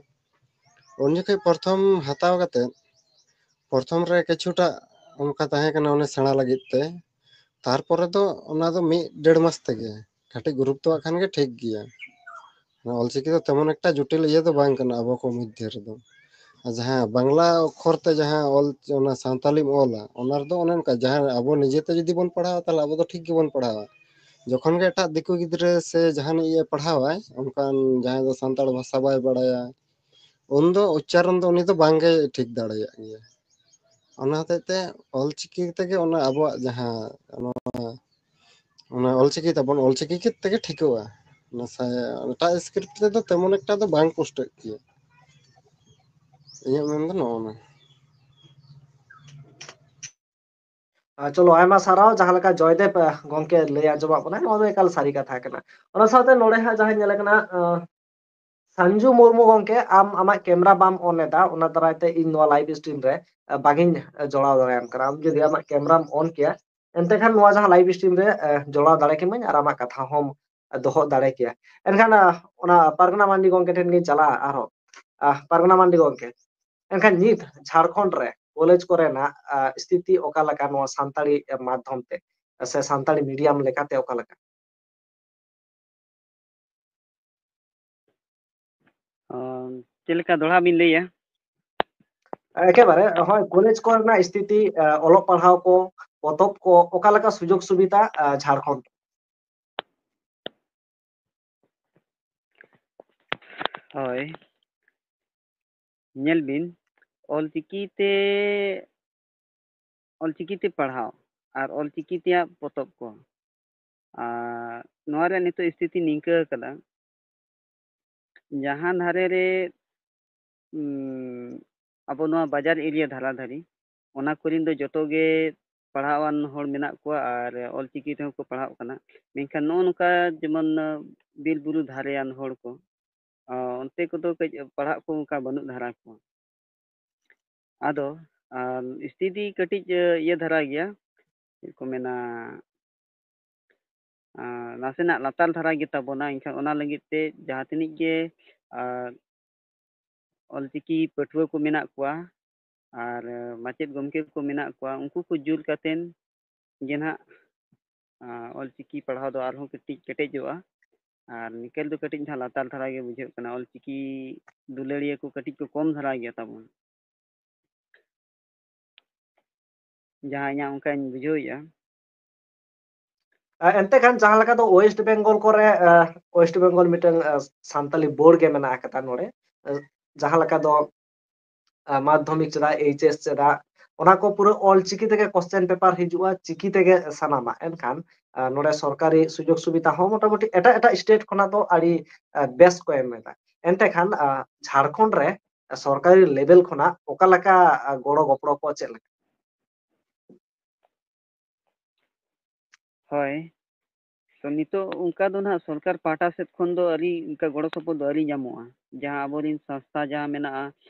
ᱩᱱ ᱡᱚᱠᱷᱚᱱ ᱯᱨᱚᱛᱷᱚᱢ ᱦᱟᱛᱟᱣ ᱠᱟᱛᱮ, ᱯᱨᱚᱛᱷᱚᱢ ᱨᱮ ᱠᱤᱪᱷᱩᱴᱟ ᱚᱱᱠᱟ ᱛᱟᱦᱮᱸ ᱠᱟᱱᱟ, ᱚᱱᱮ ᱥᱮᱬᱟ ᱞᱟᱹᱜᱤᱫ ᱛᱮ᱾ ᱛᱟᱨᱯᱚᱨᱮ ᱫᱚ ᱚᱱᱟ ᱫᱚ ᱢᱤᱫ ᱰᱮᱲ ᱢᱟᱥ ᱛᱮᱜᱮ ᱠᱟᱹᱴᱤᱡ ᱜᱩᱨᱩᱛᱛᱚᱣᱟᱜ ᱠᱷᱟᱱ ᱜᱮ ᱴᱷᱤᱠ ᱜᱮᱭᱟ᱾ ᱚᱞᱪᱤᱠᱤ ᱫᱚ ᱛᱮᱢᱚᱱ ᱮᱠᱴᱟ ᱡᱚᱴᱤᱞ ᱤᱭᱟᱹ ᱫᱚ ᱵᱟᱝ ᱠᱟᱱᱟ ᱟᱵᱚ ᱠᱚ ᱢᱚᱫᱽᱫᱷᱮ ᱨᱮᱫᱚ᱾ ᱟᱨ ᱡᱟᱦᱟᱸ ᱵᱟᱝᱞᱟ ᱚᱠᱠᱷᱚᱨ ᱛᱮ ᱡᱟᱦᱟᱸ ᱚᱞ, ᱚᱱᱟ ᱥᱟᱱᱛᱟᱞᱤᱢ ᱚᱞᱟ, ᱚᱱᱟ ᱨᱮᱫᱚ ᱚᱱᱮ ᱚᱱᱠᱟ, ᱡᱟᱦᱟᱸ ᱟᱵᱚ ᱱᱤᱡᱮᱛᱮ ᱡᱩᱫᱤ ᱵᱚᱱ ᱯᱟᱲᱦᱟᱣᱟ, ᱛᱟᱦᱚᱞᱮ ᱟᱵᱚ ᱫᱚ ᱴᱷᱤᱠ ᱜᱮᱵᱚᱱ ᱯᱟᱲᱦᱟᱣᱟ᱾ ᱡᱚᱠᱷᱚᱱ ᱜᱮ ᱮᱴᱟᱜ ᱫᱤᱠᱩ ᱜᱤᱫᱽᱨᱟᱹ ᱥᱮ ᱡᱟᱦᱟᱱᱤᱡ ᱮ ᱯᱟᱲᱦᱟᱣᱟᱭ, ᱚᱱᱠᱟᱱ ᱡᱟᱦᱟᱸᱭ ᱫᱚ ᱥᱟᱱᱛᱟᱲ ᱵᱷᱟᱥᱟ ᱵᱟᱭ ᱵᱟᱲᱟᱭᱟ, ᱩᱱᱫᱚ ᱩᱪᱪᱟᱨᱚᱱ ᱫᱚ ᱩᱱᱤ ᱫᱚ ᱵᱟᱝᱜᱮ ᱴᱷᱤᱠ ᱫᱟᱲᱮᱭᱟᱜ ᱜᱮᱭᱟ᱾ ᱚᱱᱟ ᱦᱚᱛᱮᱡ ᱛᱮ ᱚᱞᱪᱤᱠᱤ ᱛᱮᱜᱮ ᱚᱱᱟ ᱟᱵᱚᱣᱟᱜ ᱡᱟᱦᱟᱸ, ᱱᱚᱣᱟ, ᱚᱱᱟ ᱚᱞᱪᱤᱠᱤ ᱛᱟᱵᱚᱱ, ᱚᱞᱪᱤᱠᱤ ᱛᱮᱜᱮ ᱴᱷᱤᱠᱚᱜᱼᱟ᱾ ᱚᱱᱟ ᱥᱟ-, ᱮᱴᱟᱜ script ᱛᱮᱫᱚ ᱛᱮᱢᱚᱱ ᱮᱠᱴᱟ ᱫᱚ ᱵᱟᱝ ᱯᱩᱥᱴᱟᱹᱜ ᱜᱮᱭᱟ᱾ ᱤᱧᱟᱹᱜ ᱢᱮᱱ ᱫᱚ ᱱᱚᱜᱼᱚ ᱱᱟ᱾ ᱟᱨ ᱪᱚᱞᱚ, ᱟᱭᱢᱟ ᱥᱟᱨᱦᱟᱣ ᱡᱟᱦᱟᱸ ᱞᱮᱠᱟ ᱡᱚᱭᱫᱮᱵ, ᱟᱸ, ᱜᱚᱝᱠᱮ ᱞᱟᱹᱭ ᱟᱸᱡᱚᱢᱟᱜ ᱵᱚᱱᱟᱭ, ᱱᱚᱣᱟ ᱫᱚ ᱮᱠᱟᱞ ᱥᱟᱹᱨᱤ ᱠᱟᱛᱷᱟ ᱠᱟᱱᱟ᱾ ᱚᱱᱟ ᱥᱟᱶᱛᱮ ᱱᱚᱰᱮ ᱦᱟᱸᱜ ᱡᱟᱦᱟᱸ ᱧᱮᱞ ᱠᱟᱱᱟ, ᱟᱸ, ᱥᱟᱱᱡᱩ ᱢᱩᱨᱢᱩ ᱜᱚᱝᱠᱮ, ᱟᱢ ᱟᱢᱟᱜ camera ᱵᱟᱢ on ᱮᱫᱟ, ᱚᱱᱟ ᱫᱟᱨᱟᱭ ᱛᱮ ᱤᱧ ᱱᱚᱣᱟ live stream ᱨᱮ, ᱟᱸ, ᱵᱟᱝ ᱤᱧ, ᱟᱸ, ᱡᱚᱲᱟᱣ ᱫᱟᱲᱮᱭᱟᱢ ᱠᱟᱱᱟ᱾ ᱟᱢ ᱡᱩᱫᱤ ᱟᱢᱟᱜ cameraᱢ on ᱠᱮᱭᱟ, ᱮᱱᱛᱮ ᱠᱷᱟᱱ ᱱᱚᱣᱟ ᱡᱟᱦᱟᱸ live stream ᱨᱮ, ᱟᱸ, ᱡᱚᱲᱟᱣ ᱫᱟᱲᱮ ᱠᱮᱢᱟᱹᱧ ᱟᱨ ᱟᱢᱟᱜ ᱠᱟᱛᱷᱟ ᱦᱚᱸᱢ ᱫᱚᱦᱚ ᱫᱟᱲᱮ ᱠᱮᱭᱟ᱾ ᱮᱱᱠᱷᱟᱱ, ᱟᱸ, ᱚᱱᱟ ᱯᱟᱨᱜᱟᱱᱟ ᱢᱟᱱᱰᱤ ᱜᱚᱝᱠᱮ ᱴᱷᱮᱱ ᱜᱤᱧ ᱪᱟᱞᱟᱜᱼᱟ ᱟᱨᱦᱚᱸ᱾ ᱟᱸ, ᱯᱟᱨᱜᱟᱱᱟ ᱢᱟᱱᱰᱤ ᱜᱚᱝᱠᱮ, ᱮᱱᱠᱷᱟᱱ ᱱᱤᱛ ᱡᱷᱟᱲᱠᱷᱚᱸᱰ ᱨᱮ ᱠᱚᱞᱮᱡᱽ ᱠᱚᱨᱮᱱᱟᱜ, ᱟ, ᱥᱛᱷᱤᱛᱤ ᱚᱠᱟ ᱞᱮᱠᱟ ᱱᱚᱣᱟ ᱥᱟᱱᱛᱟᱲᱤ, ᱮ, ᱢᱟᱫᱽᱫᱷᱚᱢ ᱛᱮ ᱥᱮ ᱥᱟᱱᱛᱟᱲᱤ ᱢᱤᱰᱤᱭᱟᱢ ᱞᱮᱠᱟᱛᱮ ᱚᱠᱟ ᱞᱮᱠᱟ? ᱚ, ᱪᱮᱫ ᱞᱮᱠᱟ ᱫᱚᱦᱲᱟ ᱵᱤᱱ ᱞᱟᱹᱭᱟ? ᱮᱠᱮᱵᱟᱨᱮ, ᱦᱳᱭ, ᱠᱚᱞᱮᱡᱽ ᱠᱚᱨᱮᱱᱟᱜ ᱥᱛᱷᱤᱛᱤ, ᱮ, ᱚᱞᱚᱜ ᱯᱟᱲᱦᱟᱣ ᱠᱚ, ᱯᱚᱛᱚᱵ ᱠᱚ, ᱚᱠᱟ ᱞᱮᱠᱟ ᱥᱩᱡᱳᱜᱽ ᱥᱩᱵᱤᱫᱷᱟ, ᱮ, ᱡᱷᱟᱲᱠᱷᱚᱸᱰ? ᱦᱳᱭ, ᱧᱮᱞ ᱵᱤᱱ, ᱚᱞᱪᱤᱠᱤ ᱛᱮ, ᱚᱞᱪᱤᱠᱤ ᱛᱮ ᱯᱟᱲᱦᱟᱣ ᱟᱨ ᱚᱞᱪᱤᱠᱤ ᱛᱮᱭᱟᱜ ᱯᱚᱛᱚᱵ ᱠᱚ, ᱟᱨ ᱱᱚᱣᱟ ᱨᱮᱭᱟᱜ ᱱᱤᱛᱚᱜ ᱥᱛᱷᱤᱛᱤ ᱱᱤᱝᱠᱟᱹ ᱟᱠᱟᱫᱟ, ᱡᱟᱦᱟᱸ ᱫᱷᱟᱨᱮ ᱨᱮ, ᱩᱸ, ᱟᱵᱚ ᱱᱚᱣᱟ ᱵᱟᱡᱟᱨ ᱮᱨᱤᱭᱟ ᱫᱷᱟᱨᱟ ᱫᱷᱟᱨᱤ, ᱚᱱᱟ ᱠᱚᱨᱮᱱ ᱫᱚ ᱡᱚᱛᱚ ᱜᱮ ᱯᱟᱲᱦᱟᱣᱟᱱ ᱦᱚᱲ ᱢᱮᱱᱟᱜ ᱠᱚᱣᱟ ᱟᱨ ᱚᱞᱪᱤᱠᱤ ᱛᱮᱦᱚᱸ ᱠᱚ ᱯᱟᱲᱦᱟᱜ ᱠᱟᱱᱟ᱾ ᱢᱮᱱᱠᱷᱟᱱ ᱱᱚᱜᱼᱚ ᱱᱚᱝᱠᱟ ᱡᱮᱢᱚᱱ, ᱵᱤᱨ ᱵᱩᱨᱩ ᱫᱷᱟᱨᱮᱭᱟᱱ ᱦᱚᱲ ᱠᱚ, ᱚ, ᱚᱱᱛᱮ ᱠᱚᱫᱚ ᱠᱟᱹᱡ ᱯᱟᱲᱦᱟᱜ ᱠᱚ ᱚᱱᱠᱟ ᱵᱟᱹᱱᱩᱜ ᱫᱷᱟᱨᱟ ᱠᱚᱣᱟ᱾ ᱟᱫᱚ, ᱟᱨ ᱥᱛᱷᱤᱛᱤ ᱠᱟᱹᱴᱤᱡ, ᱮ, ᱤᱭᱟᱹ ᱫᱷᱟᱨᱟ ᱜᱮᱭᱟ, ᱪᱮᱫ ᱠᱚ ᱢᱮᱱᱟ, ᱟᱨ ᱱᱟᱥᱮᱱᱟᱜ ᱞᱟᱛᱟᱨ ᱫᱷᱟᱨᱟ ᱜᱮᱛᱟ ᱵᱚᱱᱟ᱾ ᱮᱱᱠᱷᱟᱱ ᱚᱱᱟ ᱞᱟᱹᱜᱤᱫ ᱛᱮ ᱡᱟᱦᱟᱸ ᱛᱤᱱᱟᱹᱜ ᱜᱮ, ᱟᱨ ᱚᱞᱪᱤᱠᱤ ᱯᱟᱹᱴᱷᱩᱣᱟᱹ ᱠᱚ ᱢᱮᱱᱟᱜ ᱠᱚᱣᱟ ᱟᱨ ᱢᱟᱪᱮᱫ ᱜᱚᱢᱠᱮ ᱠᱚ ᱢᱮᱱᱟᱜ ᱠᱚᱣᱟ, ᱩᱱᱠᱩ ᱠᱚ ᱡᱩᱨ ᱠᱟᱛᱮᱱ ᱜᱮ ᱱᱟᱦᱟᱜ, ᱟᱨ ᱚᱞᱪᱤᱠᱤ ᱯᱟᱲᱦᱟᱣ ᱫᱚ ᱟᱨᱦᱚᱸ ᱠᱟᱹᱴᱤᱡ ᱠᱮᱴᱮᱡᱚᱜᱼᱟ᱾ ᱟᱨ ᱱᱤᱠᱟᱹᱞ ᱫᱚ ᱠᱟᱹᱴᱤᱡ ᱱᱟᱦᱟᱜ ᱞᱟᱛᱟᱨ ᱫᱷᱟᱨᱟ ᱜᱮ ᱵᱩᱡᱷᱟᱹᱜ ᱠᱟᱱᱟ, ᱚᱞᱪᱤᱠᱤ ᱫᱩᱞᱟᱹᱲᱤᱭᱟᱹ ᱠᱚ ᱠᱟᱹᱴᱤᱡ ᱠᱚ ᱠᱚᱢ ᱫᱷᱟᱨᱟ ᱜᱮᱭᱟ ᱛᱟᱵᱚᱱ᱾ ᱡᱟᱦᱟᱸ ᱤᱧᱟᱹᱜ ᱚᱱᱠᱟᱧ ᱵᱩᱡᱷᱟᱹᱣᱮᱫᱼᱟ᱾ ᱟ, ᱮᱱᱛᱮ ᱠᱷᱟᱱ ᱡᱟᱦᱟᱸ ᱞᱮᱠᱟ ᱫᱚ ᱳᱭᱮᱥᱴ ᱵᱮᱝᱜᱚᱞ ᱠᱚᱨᱮ, ᱟ, ᱳᱭᱮᱥᱴ ᱵᱮᱝᱜᱚᱞ ᱢᱤᱫᱴᱟᱝ, ᱟ, ᱥᱟᱱᱛᱟᱞᱤ ᱵᱳᱨᱰ ᱜᱮ ᱢᱮᱱᱟᱜ ᱟᱠᱟᱫᱟ ᱱᱚᱰᱮ᱾ ᱟ, ᱡᱟᱦᱟᱸ ᱞᱮᱠᱟ ᱫᱚ, ᱟ, ᱢᱟᱫᱽᱫᱷᱚᱢᱤᱠ ᱪᱮᱫᱟᱜ, ᱮᱭᱤᱪ ᱮᱥ ᱪᱮᱫᱟᱜ, ᱚᱱᱟ ᱠᱚ ᱯᱩᱨᱟᱹ ᱚᱞ ᱪᱤᱠᱤ ᱛᱮᱜᱮ ᱠᱚᱥᱪᱮᱱ ᱯᱮᱯᱟᱨ ᱦᱤᱡᱩᱜᱼᱟ, ᱪᱤᱠᱤ ᱛᱮᱜᱮ ᱥᱟᱱᱟᱢᱟᱜ᱾ ᱮᱱᱠᱷᱟᱱ, ᱟ, ᱱᱚᱰᱮ ᱥᱚᱨᱠᱟᱨᱤ ᱥᱩᱡᱳᱜᱽ ᱥᱩᱵᱤᱫᱷᱟ ᱦᱚᱸ ᱢᱚᱴᱟᱢᱩᱴᱤ ᱮᱴᱟᱜ ᱮᱴᱟᱜ ᱥᱴᱮᱴ ᱠᱷᱚᱱᱟᱜ ᱫᱚ ᱟᱹᱰᱤ, ᱟ, ᱵᱮᱥ ᱠᱚ ᱮᱢ ᱮᱫᱟ᱾ ᱮᱱᱛᱮ ᱠᱷᱟᱱ, ᱟ, ᱡᱷᱟᱲᱠᱷᱚᱸᱰ ᱨᱮ ᱥᱚᱨᱠᱟᱨᱤ ᱞᱮᱵᱮᱞ ᱠᱷᱚᱱᱟᱜ ᱚᱠᱟ ᱞᱮᱠᱟ, ᱟ, ᱜᱚᱲᱚ ᱜᱚᱯᱚᱲᱚ ᱠᱚ ᱪᱮᱫ ᱞᱮᱠᱟ? ᱦᱳᱭ, ᱛᱚ ᱱᱤᱛᱚᱜ ᱚᱱᱠᱟ ᱫᱚ ᱱᱟᱦᱟᱜ ᱥᱚᱨᱠᱟᱨ ᱯᱟᱦᱴᱟ ᱥᱮᱫ ᱠᱷᱚᱱ ᱫᱚ ᱟᱹᱣᱨᱤ, ᱚᱱᱠᱟ ᱜᱚᱲᱚ ᱥᱚᱯᱚᱦᱚᱫ ᱫᱚ ᱟᱹᱣᱨᱤ ᱧᱟᱢᱚᱜᱼᱟ᱾ ᱡᱟᱦᱟᱸ ᱟᱵᱚᱨᱮᱱ ᱥᱚᱝᱥᱛᱷᱟ ᱡᱟᱦᱟᱸ ᱢᱮᱱᱟᱜᱼᱟ,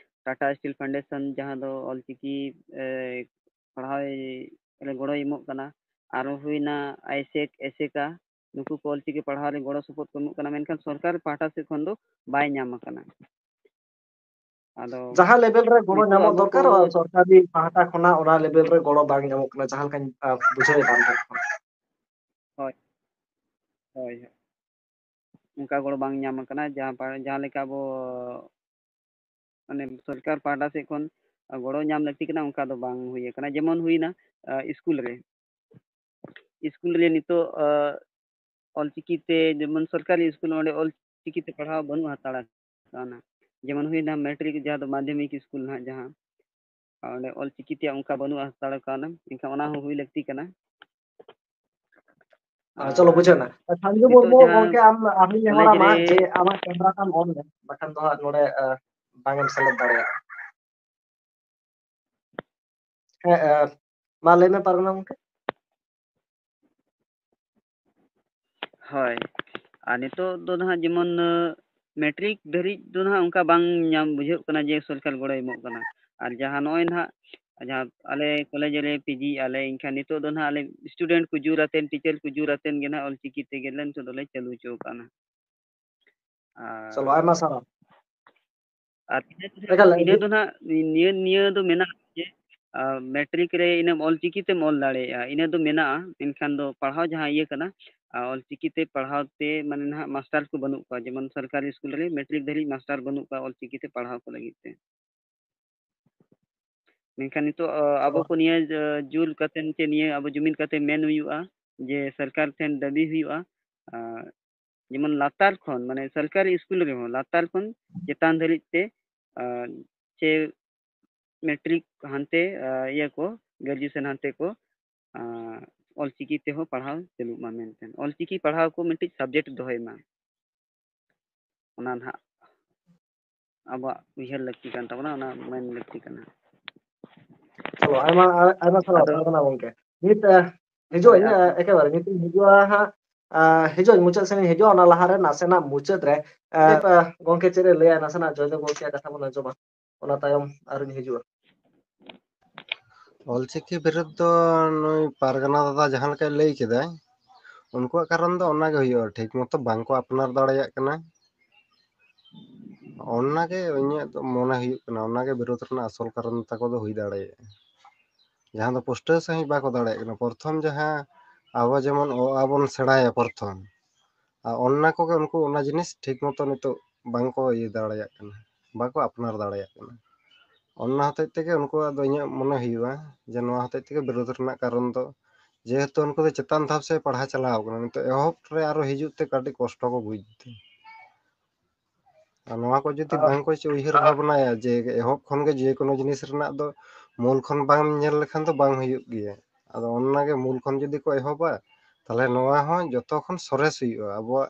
ᱴᱟᱴᱟ ᱥᱴᱤᱞ ᱯᱷᱟᱣᱩᱱᱰᱮᱥᱚᱱ, ᱡᱟᱦᱟᱸ ᱫᱚ ᱚᱞᱪᱤᱠᱤ, ᱮ, ᱯᱟᱲᱦᱟᱣ ᱨᱮ ᱜᱚᱲᱚᱭ ᱮᱢᱚᱜ ᱠᱟᱱᱟ, ᱟᱨᱦᱚᱸ ᱦᱩᱭᱱᱟ ᱟᱭᱥᱮᱠ, ᱮᱥᱮᱠᱟ, ᱱᱩᱠᱩ ᱠᱚ ᱚᱞᱪᱤᱠᱤ ᱯᱟᱲᱦᱟᱣ ᱨᱮ ᱜᱚᱲᱚ ᱥᱚᱯᱚᱦᱚᱫ ᱠᱚ ᱮᱢᱚᱜ ᱠᱟᱱᱟ, ᱢᱮᱱᱠᱷᱟᱱ ᱥᱚᱨᱠᱟᱨ ᱯᱟᱦᱴᱟ ᱥᱮᱫ ᱠᱷᱚᱱ ᱫᱚ ᱵᱟᱭ ᱧᱟᱢ ᱟᱠᱟᱱᱟ᱾ ᱟᱫᱚ ᱡᱟᱦᱟᱸ ᱞᱮᱵᱮᱞ ᱨᱮ ᱜᱚᱲᱚ ᱱᱤᱛᱚᱜ ᱧᱟᱢᱚᱜ ᱟᱵᱚ ᱫᱚᱨᱠᱟᱨ, ᱠᱚ ᱥᱚᱨᱠᱟᱨᱤ ᱯᱟᱦᱴᱟ ᱠᱷᱚᱱᱟᱜ ᱚᱱᱟ ᱞᱮᱵᱮᱞ ᱨᱮ ᱜᱚᱲᱚ ᱵᱟᱝ ᱧᱟᱢᱚᱜ ᱠᱟᱱᱟ, ᱡᱟᱦᱟᱸ ᱞᱮᱠᱟᱧ, ᱟ, ᱵᱩᱡᱷᱟᱹᱣᱮᱫᱟ ᱟᱢ ᱴᱷᱮᱱ ᱠᱷᱚᱱ᱾ ᱦᱳᱭ, ᱦᱳᱭ, ᱦᱳᱭ᱾ ᱚᱱᱠᱟ ᱜᱚᱲᱚ ᱵᱟᱝ ᱧᱟᱢ ᱟᱠᱟᱱᱟ, ᱡᱟᱦᱟᱸ ᱯᱟ-, ᱡᱟᱦᱟᱸ ᱞᱮᱠᱟ ᱟᱵᱚ, ᱢᱟᱱᱮ, ᱥᱚᱨᱠᱟᱨ ᱯᱟᱦᱴᱟ ᱥᱮᱫ ᱠᱷᱚᱱ ᱜᱚᱲᱚ ᱧᱟᱢ ᱞᱟᱹᱠᱛᱤ ᱠᱟᱱᱟ, ᱚᱱᱠᱟ ᱫᱚ ᱵᱟᱝ ᱦᱩᱭ ᱟᱠᱟᱱᱟ᱾ ᱡᱮᱢᱚᱱ ᱦᱩᱭᱱᱟ, ᱟ, ᱤᱥᱠᱩᱞ ᱨᱮ, ᱤᱥᱠᱩᱞ ᱨᱮ ᱱᱤᱛᱚᱜ, ᱟ, ᱚᱞᱪᱤᱠᱤ ᱛᱮ, ᱡᱮᱢᱚᱱ ᱥᱚᱨᱠᱟᱨᱤ ᱤᱥᱠᱩᱞ, ᱚᱸᱰᱮ ᱚᱞᱪᱤᱠᱤ ᱛᱮ ᱯᱟᱲᱦᱟᱣ ᱵᱟᱹᱱᱩᱜ ᱦᱟᱛᱟᱲ ᱟᱠᱟᱱᱟ᱾ ᱡᱮᱢᱚᱱ ᱦᱩᱭᱱᱟ ᱢᱮᱴᱨᱤᱠ, ᱡᱟᱦᱟᱸ ᱫᱚ ᱢᱟᱫᱽᱫᱷᱚᱢᱤᱠ ᱤᱥᱠᱩᱞ ᱱᱟᱦᱟᱜ, ᱡᱟᱦᱟᱸ, ᱟᱨ ᱚᱸᱰᱮ ᱚᱞᱪᱤᱠᱤ ᱛᱮᱭᱟᱜ ᱚᱱᱠᱟ ᱵᱟᱹᱱᱩᱜ ᱦᱟᱛᱟᱲ ᱠᱟᱣᱱᱟ, ᱮᱱᱠᱷᱟᱱ ᱚᱱᱟ ᱦᱚᱸ ᱦᱩᱭ ᱞᱟᱹᱠᱛᱤ ᱠᱟᱱᱟ᱾ ᱟᱨ ᱪᱚᱞᱚ, ᱟᱨ ᱵᱩᱡᱷᱟᱹᱣ ᱮᱱᱟ᱾ ᱥᱟᱱᱡᱩ ᱱᱤᱛᱚᱜ ᱢᱩᱨᱢᱩ, ᱡᱟᱦᱟᱸ ᱜᱚᱝᱠᱮ, ᱟᱢ, ᱟᱢᱤᱧ ᱠᱚᱞᱮᱡᱽ ᱱᱮᱦᱚᱨᱟ ᱢᱟ ᱨᱮ ᱡᱮ ᱟᱢᱟᱜ ᱠᱮᱢᱨᱟ ᱛᱟᱢ ᱚᱱ ᱢᱮ, ᱵᱟᱠᱷᱟᱱ ᱫᱚ ᱦᱟᱸᱜ ᱱᱚᱰᱮ, ᱟ, ᱵᱟᱝ ᱮᱢ ᱥᱮᱞᱮᱫ ᱫᱟᱲᱮᱭᱟᱜᱼᱟ᱾ ᱦᱮᱸ, ᱟ, ᱢᱟ ᱞᱟᱹᱭ ᱢᱮ ᱯᱟᱨᱜᱟᱱᱟ ᱜᱚᱝᱠᱮ᱾ ᱦᱳᱭ, ᱟᱨ ᱱᱤᱛᱚᱜ ᱫᱚ ᱱᱟᱦᱟᱜ ᱡᱮᱢᱚᱱ, ᱟ, ᱢᱮᱴᱨᱤᱠ ᱫᱷᱟᱹᱨᱤᱡ ᱫᱚ ᱱᱟᱦᱟᱜ ᱚᱱᱠᱟ ᱵᱟᱝ ᱧᱟᱢ ᱵᱩᱡᱷᱟᱹᱜ ᱠᱟᱱᱟ ᱡᱮ ᱥᱚᱨᱠᱟᱨ ᱜᱚᱲᱚᱭ ᱮᱢᱚᱜ ᱠᱟᱱᱟ᱾ ᱟᱨ ᱡᱟᱦᱟᱸ ᱱᱚᱜᱼᱚᱭ ᱱᱟᱦᱟᱜ, ᱡᱟᱦᱟᱸ ᱟᱞᱮ ᱠᱚᱞᱮᱡᱽ ᱨᱮ ᱯᱤᱡᱤᱭᱮᱫᱼᱟ ᱞᱮ, ᱮᱱᱠᱷᱟᱱ ᱱᱤᱛᱚᱜ ᱫᱚ ᱱᱟᱦᱟᱜ ᱟᱞᱮ student ᱠᱚ ᱡᱳᱨ ᱟᱛᱮᱱ, teacher ᱠᱚ ᱡᱳᱨ ᱟᱛᱮᱱ ᱜᱮ ᱱᱟᱦᱟᱜ ᱚᱞᱪᱤᱠᱤ ᱛᱮᱜᱮ ᱞᱮ ᱱᱤᱛᱚᱜ ᱫᱚᱞᱮ ᱪᱟᱹᱞᱩ ᱦᱚᱪᱚ ᱟᱠᱟᱫᱼᱟ ᱱᱟᱦᱟᱜ᱾ ᱟᱨ ᱪᱚᱞᱚ, ᱟᱭᱢᱟ ᱥᱟᱨᱦᱟᱣ᱾ ᱟᱨ ᱤᱱᱟᱹ ᱫᱚ ᱱᱟᱦᱟᱜ, ᱮᱠᱟᱞ, ᱤᱱᱟᱹ ᱟᱹᱰᱤ ᱫᱚ ᱱᱟᱦᱟᱜ ᱱᱤᱭᱟᱹ, ᱱᱤᱭᱟᱹ ᱫᱚ ᱢᱮᱱᱟᱜᱼᱟ ᱡᱮ, ᱟ, ᱢᱮᱴᱨᱤᱠ ᱨᱮ ᱤᱱᱟᱹᱢ ᱚᱞᱪᱤᱠᱤ ᱛᱮᱢ ᱚᱞ ᱫᱟᱲᱮᱭᱟᱜᱼᱟ, ᱤᱱᱟᱹ ᱫᱚ ᱢᱮᱱᱟᱜᱼᱟ᱾ ᱢᱮᱱᱠᱷᱟᱱ ᱫᱚ ᱯᱟᱲᱦᱟᱣ ᱡᱟᱦᱟᱸ ᱤᱭᱟᱹ ᱠᱟᱱᱟ, ᱟ, ᱚᱞᱪᱤᱠᱤ ᱛᱮ ᱯᱟᱲᱦᱟᱣ ᱛᱮ, ᱢᱟᱱᱮ, ᱱᱟᱦᱟᱜ ᱢᱟᱥᱴᱟᱨ ᱠᱚ ᱵᱟᱹᱱᱩᱜ ᱠᱚᱣᱟ᱾ ᱡᱮᱢᱚᱱ ᱥᱚᱨᱠᱟᱨᱤ ᱥᱠᱩᱞ ᱨᱮ ᱢᱮᱴᱨᱤᱠ ᱫᱷᱟᱹᱨᱤᱡ ᱢᱟᱥᱴᱟᱨ ᱵᱟᱹᱱᱩᱜ ᱠᱚᱣᱟ ᱚᱞᱪᱤᱠᱤ ᱛᱮ ᱯᱟᱲᱦᱟᱣ ᱠᱚ ᱞᱟᱹᱜᱤᱫ ᱛᱮ᱾ ᱢᱮᱱᱠᱷᱟᱱ ᱱᱤᱛᱚᱜ, ᱟ, ᱟᱵᱚ ᱚ᱾ ᱠᱚ ᱱᱤᱭᱟᱹ, ᱟ, ᱡᱩᱞ ᱠᱟᱛᱮ ᱪᱮ ᱱᱤᱭᱟᱹ ᱟᱵᱚ ᱡᱩᱢᱤᱫ ᱠᱟᱛᱮ ᱢᱮᱱ ᱦᱩᱭᱩᱜᱼᱟ ᱡᱮ ᱥᱚᱨᱠᱟᱨ ᱴᱷᱮᱱ ᱫᱟᱹᱵᱤ ᱦᱩᱭᱩᱜᱼᱟ, ᱟ, ᱡᱮᱢᱚᱱ ᱞᱟᱛᱟᱨ ᱠᱷᱚᱱ, ᱢᱟᱱᱮ ᱥᱚᱨᱠᱟᱨᱤ ᱥᱠᱩᱞ ᱨᱮᱦᱚᱸ ᱞᱟᱛᱟᱨ ᱠᱷᱚᱱ ᱪᱮᱛᱟᱱ ᱫᱷᱟᱹᱨᱤᱡ ᱛᱮ, ᱟ, ᱪᱮ ᱢᱮᱴᱨᱤᱠ ᱦᱟᱱᱛᱮ, ᱟ, ᱤᱭᱟᱹ ᱠᱚ, ᱜᱨᱮᱡᱩᱭᱮᱥᱚᱱ ᱦᱟᱱᱛᱮ ᱠᱚ, ᱟ, ᱚᱞᱪᱤᱠᱤ ᱛᱮᱦᱚᱸ ᱯᱟᱲᱦᱟᱣ ᱪᱟᱹᱞᱩᱜ ᱢᱟ ᱢᱮᱱᱛᱮ, ᱚᱞᱪᱤᱠᱤ ᱯᱟᱲᱦᱟᱣ ᱠᱚ ᱢᱤᱫᱴᱤᱡ subject ᱫᱚᱦᱚᱭ ᱢᱟ᱾ ᱚᱱᱟ ᱱᱟᱦᱟᱜ ᱟᱵᱚᱣᱟᱜ ᱩᱭᱦᱟᱹᱨ ᱞᱟᱹᱠᱛᱤ ᱠᱟᱱ ᱛᱟᱵᱚᱱᱟ, ᱚᱱᱟ ᱢᱮᱱ ᱞᱟᱹᱠᱛᱤ ᱠᱟᱱᱟ᱾ ᱪᱚᱞᱚ, ᱟᱭᱢᱟ, ᱟᱭᱢᱟ ᱥᱟᱨᱦᱟᱣ ᱟᱫᱚ ᱯᱟᱨᱜᱟᱱᱟ ᱜᱚᱝᱠᱮ᱾ ᱱᱤᱛ, ᱟ, ᱦᱤᱡᱩᱜ ᱦᱳᱭ, ᱟᱹᱧ, ᱟ, ᱟᱫᱚ ᱮᱠᱮᱵᱟᱨᱮ ᱱᱤᱛ ᱤᱧ ᱦᱤᱡᱩᱜᱼᱟ ᱦᱟᱸᱜ, ᱟ, ᱦᱤᱡᱩᱜ ᱟᱹᱧ, ᱢᱩᱪᱟᱹᱫ ᱥᱮᱱ ᱤᱧ ᱦᱤᱡᱩᱜᱼᱟ, ᱚᱱᱟ ᱞᱟᱦᱟᱨᱮ ᱱᱟᱥᱮᱱᱟᱜ ᱢᱩᱪᱟᱹᱫ ᱨᱮ, ᱟ, ᱟ, ᱜᱚᱝᱠᱮ ᱪᱮᱫ ᱮ ᱞᱟᱹᱭᱟ, ᱱᱟᱥᱮᱱᱟᱜ ᱡᱚᱭᱫᱮᱵ ᱜᱚᱝᱠᱮᱭᱟᱜ ᱠᱟᱛᱷᱟ ᱵᱚᱱ ᱟᱸᱡᱚᱢᱟ, ᱚᱱᱟ ᱛᱟᱭᱚᱢ ᱟᱨᱤᱧ ᱦᱤᱡᱩᱜᱼᱟ᱾ ᱚᱞᱪᱤᱠᱤ ᱵᱤᱨᱩᱫᱽ ᱫᱚ ᱱᱩᱭ ᱯᱟᱨᱜᱟᱱᱟ ᱫᱟᱫᱟ ᱡᱟᱦᱟᱸ ᱞᱮᱠᱟᱭ ᱞᱟᱹᱭ ᱠᱮᱫᱟᱭ, ᱩᱱᱠᱩᱣᱟᱜ ᱠᱟᱨᱚᱱ ᱫᱚ ᱚᱱᱟᱜᱮ ᱦᱩᱭᱩᱜᱼᱟ, ᱴᱷᱤᱠ ᱢᱚᱛᱚ ᱵᱟᱝᱠᱚ ᱟᱯᱱᱟᱨ ᱫᱟᱲᱮᱭᱟᱜ ᱠᱟᱱᱟ᱾ ᱚᱱᱟᱜᱮ ᱤᱧᱟᱹᱜ ᱫᱚ ᱢᱚᱱᱮ ᱦᱩᱭᱩᱜ ᱠᱟᱱᱟ, ᱚᱱᱟᱜᱮ ᱵᱤᱨᱳᱫᱷ ᱨᱮᱱᱟᱜ ᱟᱥᱚᱞ ᱠᱟᱨᱚᱱ ᱛᱟᱠᱚ ᱫᱚ ᱦᱩᱭ ᱫᱟᱲᱮᱭᱟᱜᱼᱟ, ᱡᱟᱦᱟᱸ ᱫᱚ ᱯᱩᱥᱴᱟᱹᱣ ᱥᱟᱺᱦᱤᱡ ᱵᱟᱠᱚ ᱫᱟᱲᱮᱭᱟᱜ ᱠᱟᱱᱟ᱾ ᱯᱨᱚᱛᱷᱚᱢ ᱡᱟᱦᱟᱸ ᱟᱵᱚ ᱡᱮᱢᱚᱱ ᱚ ᱟ ᱵᱚᱱ ᱥᱮᱬᱟᱭᱟ ᱯᱨᱚᱛᱷᱚᱢ, ᱟᱨ ᱚᱱᱟ ᱠᱚᱜᱮ ᱩᱱᱠᱩ ᱚᱱᱟ ᱡᱤᱱᱤᱥ ᱴᱷᱤᱠ ᱢᱚᱛᱚ ᱱᱤᱛᱚᱜ ᱵᱟᱝᱠᱚ ᱤᱭᱟᱹ ᱫᱟᱲᱮᱭᱟᱜ ᱠᱟᱱᱟ, ᱵᱟᱠᱚ ᱟᱯᱱᱟᱨ ᱫᱟᱲᱮᱭᱟᱜ ᱠᱟᱱᱟ᱾ ᱚᱱᱟ ᱦᱚᱛᱮᱡ ᱛᱮᱜᱮ ᱩᱱᱠᱩᱣᱟᱜ ᱫᱚ ᱤᱧᱟᱹᱜ ᱢᱚᱱᱮ ᱦᱩᱭᱩᱜᱼᱟ ᱡᱮ ᱱᱚᱣᱟ ᱦᱚᱛᱮᱡ ᱛᱮᱜᱮ ᱵᱤᱨᱳᱫᱷ ᱨᱮᱱᱟᱜ ᱠᱟᱨᱚᱱ ᱫᱚ, ᱡᱮᱦᱮᱛᱩ ᱩᱱᱠᱩ ᱫᱚ ᱪᱮᱛᱟᱱ ᱫᱷᱟᱯ ᱥᱮᱫ ᱯᱟᱲᱦᱟᱣ ᱪᱟᱞᱟᱣ ᱠᱟᱱᱟ, ᱱᱤᱛᱚᱜ ᱮᱦᱚᱵ ᱨᱮ ᱟᱨᱚ ᱦᱤᱡᱩᱜ ᱛᱮ ᱠᱟᱹᱴᱤᱡ ᱠᱚᱥᱴᱚ ᱠᱚ ᱵᱩᱡᱽ ᱮᱫᱟ᱾ ᱟᱨ ᱱᱚᱣᱟ ᱠᱚ ᱡᱩᱫᱤ ᱟᱨ ᱵᱟᱝ ᱠᱚ ᱩᱭᱦᱟᱹᱨ ᱵᱷᱟᱵᱽᱱᱟᱭᱟ ᱡᱮ ᱮᱦᱚᱵ ᱠᱷᱚᱱ ᱜᱮ ᱡᱮᱠᱳᱱᱳ ᱡᱤᱱᱤᱥ ᱨᱮᱱᱟᱜ ᱫᱚ ᱢᱩᱞ ᱠᱷᱚᱱ ᱵᱟᱝ ᱧᱮᱞ ᱞᱮᱠᱷᱟᱱ ᱫᱚ ᱵᱟᱝ ᱦᱩᱭᱩᱜ ᱜᱮᱭᱟ, ᱟᱫᱚ ᱚᱱᱟᱜᱮ ᱢᱩᱞ ᱠᱷᱚᱱ ᱡᱩᱫᱤ ᱠᱚ ᱮᱦᱚᱵᱟ, ᱛᱟᱦᱞᱮ ᱱᱚᱣᱟ ᱦᱚᱸ ᱡᱚᱛᱚ ᱠᱷᱚᱱ ᱥᱚᱨᱮᱥ ᱦᱩᱭᱩᱜᱼᱟ᱾ ᱟᱵᱚᱣᱟᱜ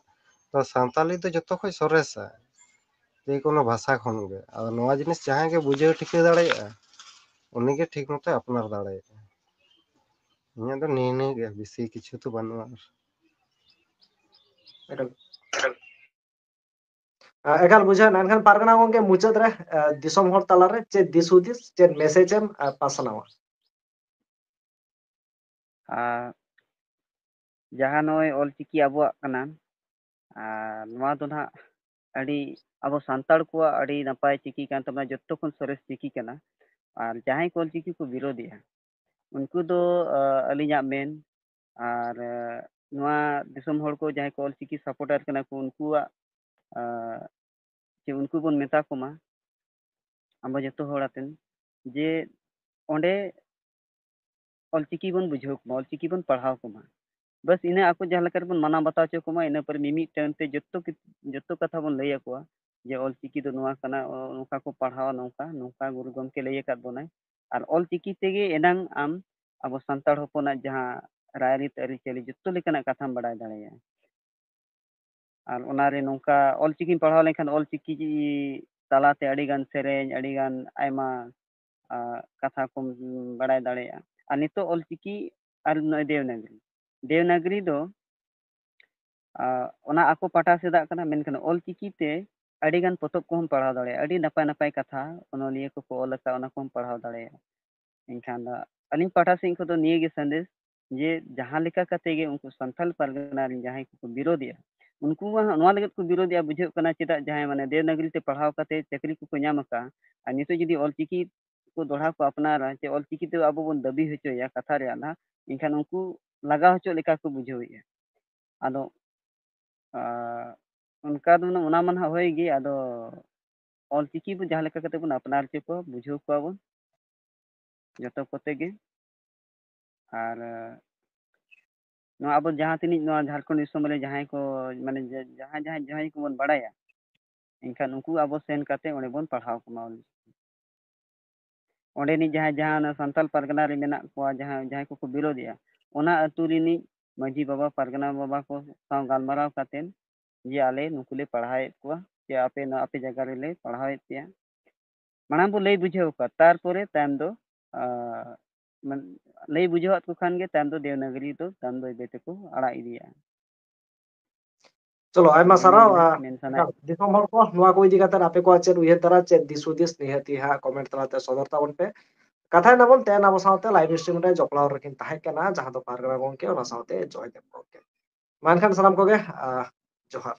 ᱫᱚ ᱥᱟᱱᱛᱟᱞᱤ ᱫᱚ ᱡᱚᱛᱚ ᱠᱷᱚᱱ ᱥᱚᱨᱮᱥᱟ ᱡᱮᱠᱳᱱᱳ ᱵᱷᱟᱥᱟ ᱠᱷᱚᱱ ᱜᱮ᱾ ᱟᱫᱚ ᱱᱚᱣᱟ ᱡᱤᱱᱤᱥ ᱡᱟᱦᱟᱸᱭ ᱜᱮ ᱵᱩᱡᱷᱟᱹᱣ ᱴᱷᱤᱠᱟᱹ ᱫᱟᱲᱮᱭᱟᱜᱼᱟ, ᱩᱱᱤᱜᱮ ᱴᱷᱤᱠ ᱢᱚᱛᱚᱭ ᱟᱯᱱᱟᱨ ᱫᱟᱲᱮᱭᱟᱜᱼᱟ᱾ ᱤᱧᱟᱹᱜ ᱫᱚ ᱱᱤᱭᱟᱹ ᱱᱤᱭᱟᱹ ᱜᱮ, ᱵᱮᱥᱤ ᱠᱤᱪᱷᱩ ᱫᱚ ᱵᱟᱹᱱᱩᱜᱼᱟ ᱟᱨ᱾ ᱮᱠᱟᱞ᱾ ᱟ, ᱮᱠᱟᱞ ᱵᱩᱡᱷᱟᱹᱣ ᱮᱱᱟ᱾ ᱮᱱᱠᱷᱟᱱ ᱯᱟᱨᱜᱟᱱᱟ ᱜᱚᱢᱠᱮ, ᱢᱩᱪᱟᱹᱫ ᱨᱮ, ᱟ, ᱫᱤᱥᱚᱢ ᱦᱚᱲ ᱛᱟᱞᱟᱨᱮ ᱪᱮᱫ ᱫᱤᱥ ᱦᱩᱫᱤᱥ, ᱪᱮᱫ message ᱮᱢ, ᱟ, ᱯᱟᱥᱱᱟᱣᱟ? ᱟᱨ ᱡᱟᱦᱟᱸ ᱱᱚᱜᱼᱚᱭ ᱚᱞᱪᱤᱠᱤ ᱟᱵᱚᱣᱟᱜ ᱠᱟᱱᱟ, ᱟᱨ ᱱᱚᱣᱟ ᱫᱚ ᱱᱟᱦᱟᱜ ᱟᱹᱰᱤ ᱟᱵᱚ ᱥᱟᱱᱛᱟᱲ ᱠᱚᱣᱟᱜ ᱟᱹᱰᱤ ᱱᱟᱯᱟᱭ ᱪᱤᱠᱤ ᱠᱟᱱ ᱛᱟᱵᱚᱱᱟ, ᱡᱚᱛᱚ ᱠᱷᱚᱱ ᱥᱚᱨᱮᱥ ᱪᱤᱠᱤ ᱠᱟᱱᱟ᱾ ᱟᱨ ᱡᱟᱦᱟᱸᱭ ᱠᱚ ᱚᱞᱪᱤᱠᱤ ᱠᱚ ᱵᱤᱨᱳᱫᱮᱜᱼᱟ, ᱩᱱᱠᱩ ᱫᱚ, ᱟ, ᱟᱹᱞᱤᱧᱟᱜ ᱢᱮᱱ, ᱟᱨ, ᱟ, ᱱᱚᱣᱟ ᱫᱤᱥᱚᱢ ᱦᱚᱲ ᱠᱚ ᱡᱟᱦᱟᱸᱭ ᱠᱚ ᱚᱞᱪᱤᱠᱤ supporter ᱠᱟᱱᱟ ᱠᱚ, ᱩᱱᱠᱩᱣᱟᱜ, ᱟ, ᱪᱮ ᱩᱱᱠᱩ ᱵᱚᱱ ᱢᱮᱛᱟ ᱠᱚᱢᱟ, ᱟᱵᱚ ᱡᱚᱛᱚ ᱦᱚᱲ ᱟᱛᱮᱱ, ᱡᱮ ᱚᱸᱰᱮ ᱚᱞᱪᱤᱠᱤ ᱵᱚᱱ ᱵᱩᱡᱷᱟᱹᱣ ᱠᱚᱢᱟ, ᱚᱞᱪᱤᱠᱤ ᱵᱚᱱ ᱯᱟᱲᱦᱟᱣ ᱠᱚᱢᱟ᱾ ᱵᱟᱥ ᱤᱱᱟᱹ ᱟᱠᱚ ᱡᱟᱦᱟᱸ ᱞᱮᱠᱟ ᱨᱮᱵᱚᱱ ᱢᱟᱱᱟᱣ ᱵᱟᱛᱟᱣ ᱦᱚᱪᱚ ᱠᱚᱢᱟ, ᱤᱱᱟᱹ ᱯᱚᱨᱮ ᱢᱤᱢᱤᱫᱴᱟᱝ ᱛᱮ ᱡᱚᱛᱚ ᱠᱤ-, ᱡᱚᱛᱚ ᱠᱟᱛᱷᱟ ᱵᱚᱱ ᱞᱟᱹᱭ ᱟᱠᱚᱣᱟ ᱡᱮ ᱚᱞᱪᱤᱠᱤ ᱫᱚ ᱱᱚᱣᱟ ᱠᱟᱱᱟ, ᱚ-, ᱱᱚᱝᱠᱟ ᱠᱚ ᱯᱟᱲᱦᱟᱣᱟ, ᱱᱚᱝᱠᱟ, ᱱᱚᱝᱠᱟ ᱜᱩᱨᱩ ᱜᱚᱢᱠᱮ ᱞᱟᱹᱭ ᱟᱠᱟᱫ ᱵᱚᱱᱟᱭ᱾ ᱟᱨ ᱚᱞᱪᱤᱠᱤ ᱛᱮᱜᱮ ᱮᱱᱟᱝ ᱟᱢ ᱟᱵᱚ ᱥᱟᱱᱛᱟᱲ ᱦᱚᱯᱚᱱᱟᱜ ᱡᱟᱦᱟᱸ ᱨᱟᱭᱨᱤᱛ, ᱟᱹᱨᱤᱪᱟᱹᱞᱤ, ᱡᱚᱛᱚ ᱞᱮᱠᱟᱱᱟᱜ ᱠᱟᱛᱷᱟᱢ ᱵᱟᱲᱟᱭ ᱫᱟᱲᱮᱭᱟᱜᱼᱟ᱾ ᱟᱨ ᱚᱱᱟᱨᱮ ᱱᱚᱝᱠᱟ ᱚᱞᱪᱤᱠᱤᱢ ᱯᱟᱲᱦᱟᱣ ᱞᱮᱱᱠᱷᱟᱱ ᱚᱞᱪᱤᱠᱤ ᱛᱟᱞᱟᱛᱮ ᱟᱹᱰᱤᱜᱟᱱ ᱥᱮᱨᱮᱧ, ᱟᱹᱰᱤᱜᱟᱱ ᱟᱭᱢᱟ, ᱟ, ᱠᱟᱛᱷᱟ ᱠᱚᱢ ᱵᱟᱲᱟᱭ ᱫᱟᱲᱮᱭᱟᱜᱼᱟ᱾ ᱟᱨ ᱱᱤᱛᱚᱜ ᱚᱞᱪᱤᱠᱤ ᱟᱨ ᱱᱚᱜᱼᱚᱭ ᱫᱮᱵᱽᱱᱟᱜᱽᱨᱤ, ᱫᱮᱵᱽᱱᱟᱜᱽᱨᱤ ᱫᱚ, ᱟ, ᱚᱱᱟ ᱟᱠᱚ ᱯᱟᱦᱴᱟ ᱥᱮᱫᱟᱜ ᱠᱟᱱᱟ, ᱢᱮᱱᱠᱷᱟᱱ ᱚᱞᱪᱤᱠᱤ ᱛᱮ ᱟᱹᱰᱤᱜᱟᱱ ᱯᱚᱛᱚᱵ ᱠᱚᱦᱚᱸᱢ ᱯᱟᱲᱦᱟᱣ ᱫᱟᱲᱮᱭᱟᱜᱼᱟ, ᱟᱹᱰᱤ ᱱᱟᱯᱟᱭ ᱱᱟᱯᱟᱭ ᱠᱟᱛᱷᱟ ᱚᱱᱚᱞᱤᱭᱟᱹ ᱠᱚᱠᱚ ᱚᱞ ᱟᱠᱟᱫ, ᱚᱱᱟ ᱠᱚᱦᱚᱸᱢ ᱯᱟᱲᱦᱟᱣ ᱫᱟᱲᱮᱭᱟᱜᱼᱟ᱾ ᱮᱱᱠᱷᱟᱱ ᱫᱚ ᱟᱹᱞᱤᱧ ᱯᱟᱦᱴᱟ ᱥᱮᱫ ᱠᱷᱚᱱ ᱫᱚ ᱱᱤᱭᱟᱹ ᱜᱮ ᱥᱟᱸᱫᱮᱥ, ᱡᱮ ᱡᱟᱦᱟᱸ ᱞᱮᱠᱟ ᱠᱟᱛᱮ ᱜᱮ ᱩᱱᱠᱩ ᱥᱟᱱᱛᱟᱲ ᱯᱟᱨᱜᱟᱱᱟ ᱨᱮᱱ ᱡᱟᱦᱟᱸᱭ ᱠᱚᱠᱚ ᱵᱤᱨᱳᱫᱮᱜᱼᱟ, ᱩᱱᱠᱩ ᱢᱟ ᱱᱚᱣᱟ ᱞᱟᱹᱜᱤᱫ ᱠᱚ ᱵᱤᱨᱳᱫᱮᱜᱼᱟ, ᱵᱩᱡᱷᱟᱹᱜ ᱠᱟᱱᱟ ᱪᱮᱫᱟᱜ ᱡᱟᱦᱟᱸᱭ ᱢᱟᱱᱮ ᱫᱮᱵᱽᱱᱟᱜᱚᱨᱤ ᱛᱮ ᱯᱟᱲᱦᱟᱣ ᱠᱟᱛᱮ ᱪᱟᱹᱠᱨᱤ ᱠᱚᱠᱚ ᱧᱟᱢ ᱟᱠᱟᱫᱼᱟ, ᱟᱨ ᱱᱤᱛᱚᱜ ᱡᱩᱫᱤ ᱚᱞᱪᱤᱠᱤ ᱠᱚ ᱫᱚᱦᱲᱟ ᱠᱚ ᱟᱯᱱᱟᱨᱟ, ᱪᱮ ᱚᱞᱪᱤᱠᱤ ᱛᱮ ᱟᱵᱚ ᱵᱚᱱ ᱫᱟᱹᱵᱤ ᱦᱚᱪᱚᱭᱟ ᱠᱟᱛᱷᱟ ᱨᱮᱭᱟᱜ ᱱᱟᱦᱟᱜ, ᱮᱱᱠᱷᱟᱱ ᱩᱱᱠᱩ ᱞᱟᱜᱟᱣ ᱦᱚᱪᱚᱜ ᱞᱮᱠᱟ ᱠᱚ ᱵᱩᱡᱷᱟᱹᱣᱮᱫᱼᱟ᱾ ᱟᱫᱚ ᱟᱨ ᱚᱱᱠᱟ ᱫᱚ ᱚᱱᱟ ᱢᱟ ᱱᱟᱦᱟᱜ ᱦᱳᱭ ᱜᱮ, ᱟᱫᱚ ᱚᱞᱪᱤᱠᱤ ᱵᱚ ᱡᱟᱦᱟᱸ ᱞᱮᱠᱟ ᱠᱟᱛᱮ ᱵᱚᱱ ᱟᱯᱱᱟᱨ ᱦᱚᱪᱚ ᱠᱚᱣᱟ, ᱵᱩᱡᱷᱟᱹᱣ ᱠᱚᱣᱟ ᱵᱚᱱ ᱡᱚᱛᱚ ᱠᱚᱛᱮ ᱜᱮ᱾ ᱟᱨ ᱱᱚᱣᱟ ᱟᱵᱚ ᱡᱟᱦᱟᱸ ᱛᱤᱱᱟᱹᱜ ᱱᱚᱣᱟ ᱡᱷᱟᱲᱠᱷᱚᱸᱰ ᱫᱤᱥᱚᱢ ᱨᱮ ᱡᱟᱦᱟᱸᱭ ᱠᱚ, ᱢᱟᱱᱮ ᱡᱟᱦᱟᱸᱭ ᱡᱟᱦᱟᱸᱭ ᱡᱟᱦᱟᱸᱭ ᱠᱚᱵᱚᱱ ᱵᱟᱲᱟᱭᱟ, ᱮᱱᱠᱷᱟᱱ ᱩᱱᱠᱩ ᱟᱵᱚ ᱥᱮᱱ ᱠᱟᱛᱮ ᱚᱸᱰᱮ ᱵᱚᱱ ᱯᱟᱲᱦᱟᱣ ᱠᱚᱢᱟ᱾ ᱚᱸᱰᱮᱱᱤᱡ ᱡᱟᱦᱟᱸᱭ ᱡᱟᱦᱟᱸ ᱚᱱᱟ ᱥᱟᱱᱛᱟᱞ ᱯᱟᱨᱜᱟᱱᱟ ᱨᱮ ᱢᱮᱱᱟᱜ ᱠᱚᱣᱟ, ᱡᱟᱦᱟᱸ ᱡᱟᱦᱟᱸᱭ ᱠᱚᱠᱚ ᱵᱤᱨᱳᱫᱮᱜᱼᱟ, ᱚᱱᱟ ᱟᱹᱛᱩ ᱨᱤᱱᱤᱡ ᱢᱟᱹᱡᱷᱤ ᱵᱟᱵᱟ, ᱯᱟᱨᱜᱟᱱᱟ ᱵᱟᱵᱟ ᱠᱚ ᱥᱟᱶ ᱜᱟᱞᱢᱟᱨᱟᱣ ᱠᱟᱛᱮ ᱡᱮ ᱟᱞᱮ ᱱᱩᱠᱩ ᱞᱮ ᱯᱟᱲᱦᱟᱣᱮᱫ ᱠᱚᱣᱟ, ᱥᱮ ᱟᱯᱮ ᱱᱚᱣᱟ ᱟᱯᱮ ᱡᱟᱭᱜᱟ ᱨᱮᱞᱮ ᱯᱟᱲᱦᱟᱣᱮᱫ ᱯᱮᱭᱟ, ᱢᱟᱲᱟᱝ ᱵᱚ ᱞᱟᱹᱭ ᱵᱩᱡᱷᱟᱹᱣ ᱠᱚᱣᱟ, ᱛᱟᱨᱯᱚᱨᱮ ᱛᱟᱭᱚᱢ ᱫᱚ ᱟᱨ ᱢᱟᱱ-, ᱞᱟᱹᱭ ᱵᱩᱡᱷᱟᱹᱣᱟᱫ ᱠᱚ ᱠᱷᱟᱱ ᱜᱮ ᱛᱟᱭᱚᱢ ᱫᱚ ᱫᱮᱵᱽᱱᱟᱜᱚᱨᱤ ᱫᱚ ᱛᱟᱭᱚᱢ ᱫᱚ ᱵᱟᱹᱭ ᱵᱟᱹᱭ ᱛᱮᱠᱚ ᱟᱲᱟᱜ ᱤᱫᱤᱭᱟ᱾ ᱪᱚᱞᱚ, ᱟᱭᱢᱟ ᱱᱤᱭᱟᱹ ᱥᱟᱨᱦᱟᱣ᱾ ᱜᱮ ᱟᱨ ᱢᱮᱱ ᱥᱟᱱᱟᱭᱮᱫ ᱫᱤᱥᱚᱢ ᱦᱚᱲ ᱠᱚ, ᱱᱚᱣᱟ ᱠᱚ ᱤᱫᱤ ᱠᱟᱛᱮ ᱟᱯᱮ ᱠᱚᱣᱟᱜ ᱪᱮᱫ ᱩᱭᱦᱟᱹᱨ ᱫᱷᱟᱨᱟ, ᱪᱮᱫ ᱫᱤᱥ ᱦᱩᱫᱤᱥ, ᱱᱤᱦᱟᱹᱛᱤ ᱦᱟᱸᱜ comment ᱛᱟᱞᱟᱛᱮ ᱥᱚᱫᱚᱨ ᱛᱟᱵᱚᱱ ᱯᱮ᱾ ᱠᱟᱛᱷᱟᱭ ᱱᱟᱵᱚᱱ, ᱛᱮᱦᱮᱧ ᱟᱵᱚ ᱥᱟᱶᱛᱮ live stream ᱨᱮ ᱡᱚᱯᱲᱟᱣ ᱨᱮᱠᱤᱱ ᱛᱟᱦᱮᱸ ᱠᱟᱱᱟ, ᱡᱟᱦᱟᱸ ᱫᱚ ᱯᱟᱨᱜᱟᱱᱟ ᱜᱚᱢᱠᱮ, ᱚᱱᱟ ᱥᱟᱶᱛᱮ ᱡᱚᱭᱫᱮᱵ ᱜᱚᱢᱠᱮ᱾ ᱢᱟ ᱮᱱᱠᱷᱟᱱ ᱥᱟᱱᱟᱢ ᱠᱚᱜᱮ, ᱟᱦ, ᱡᱚᱦᱟᱨ᱾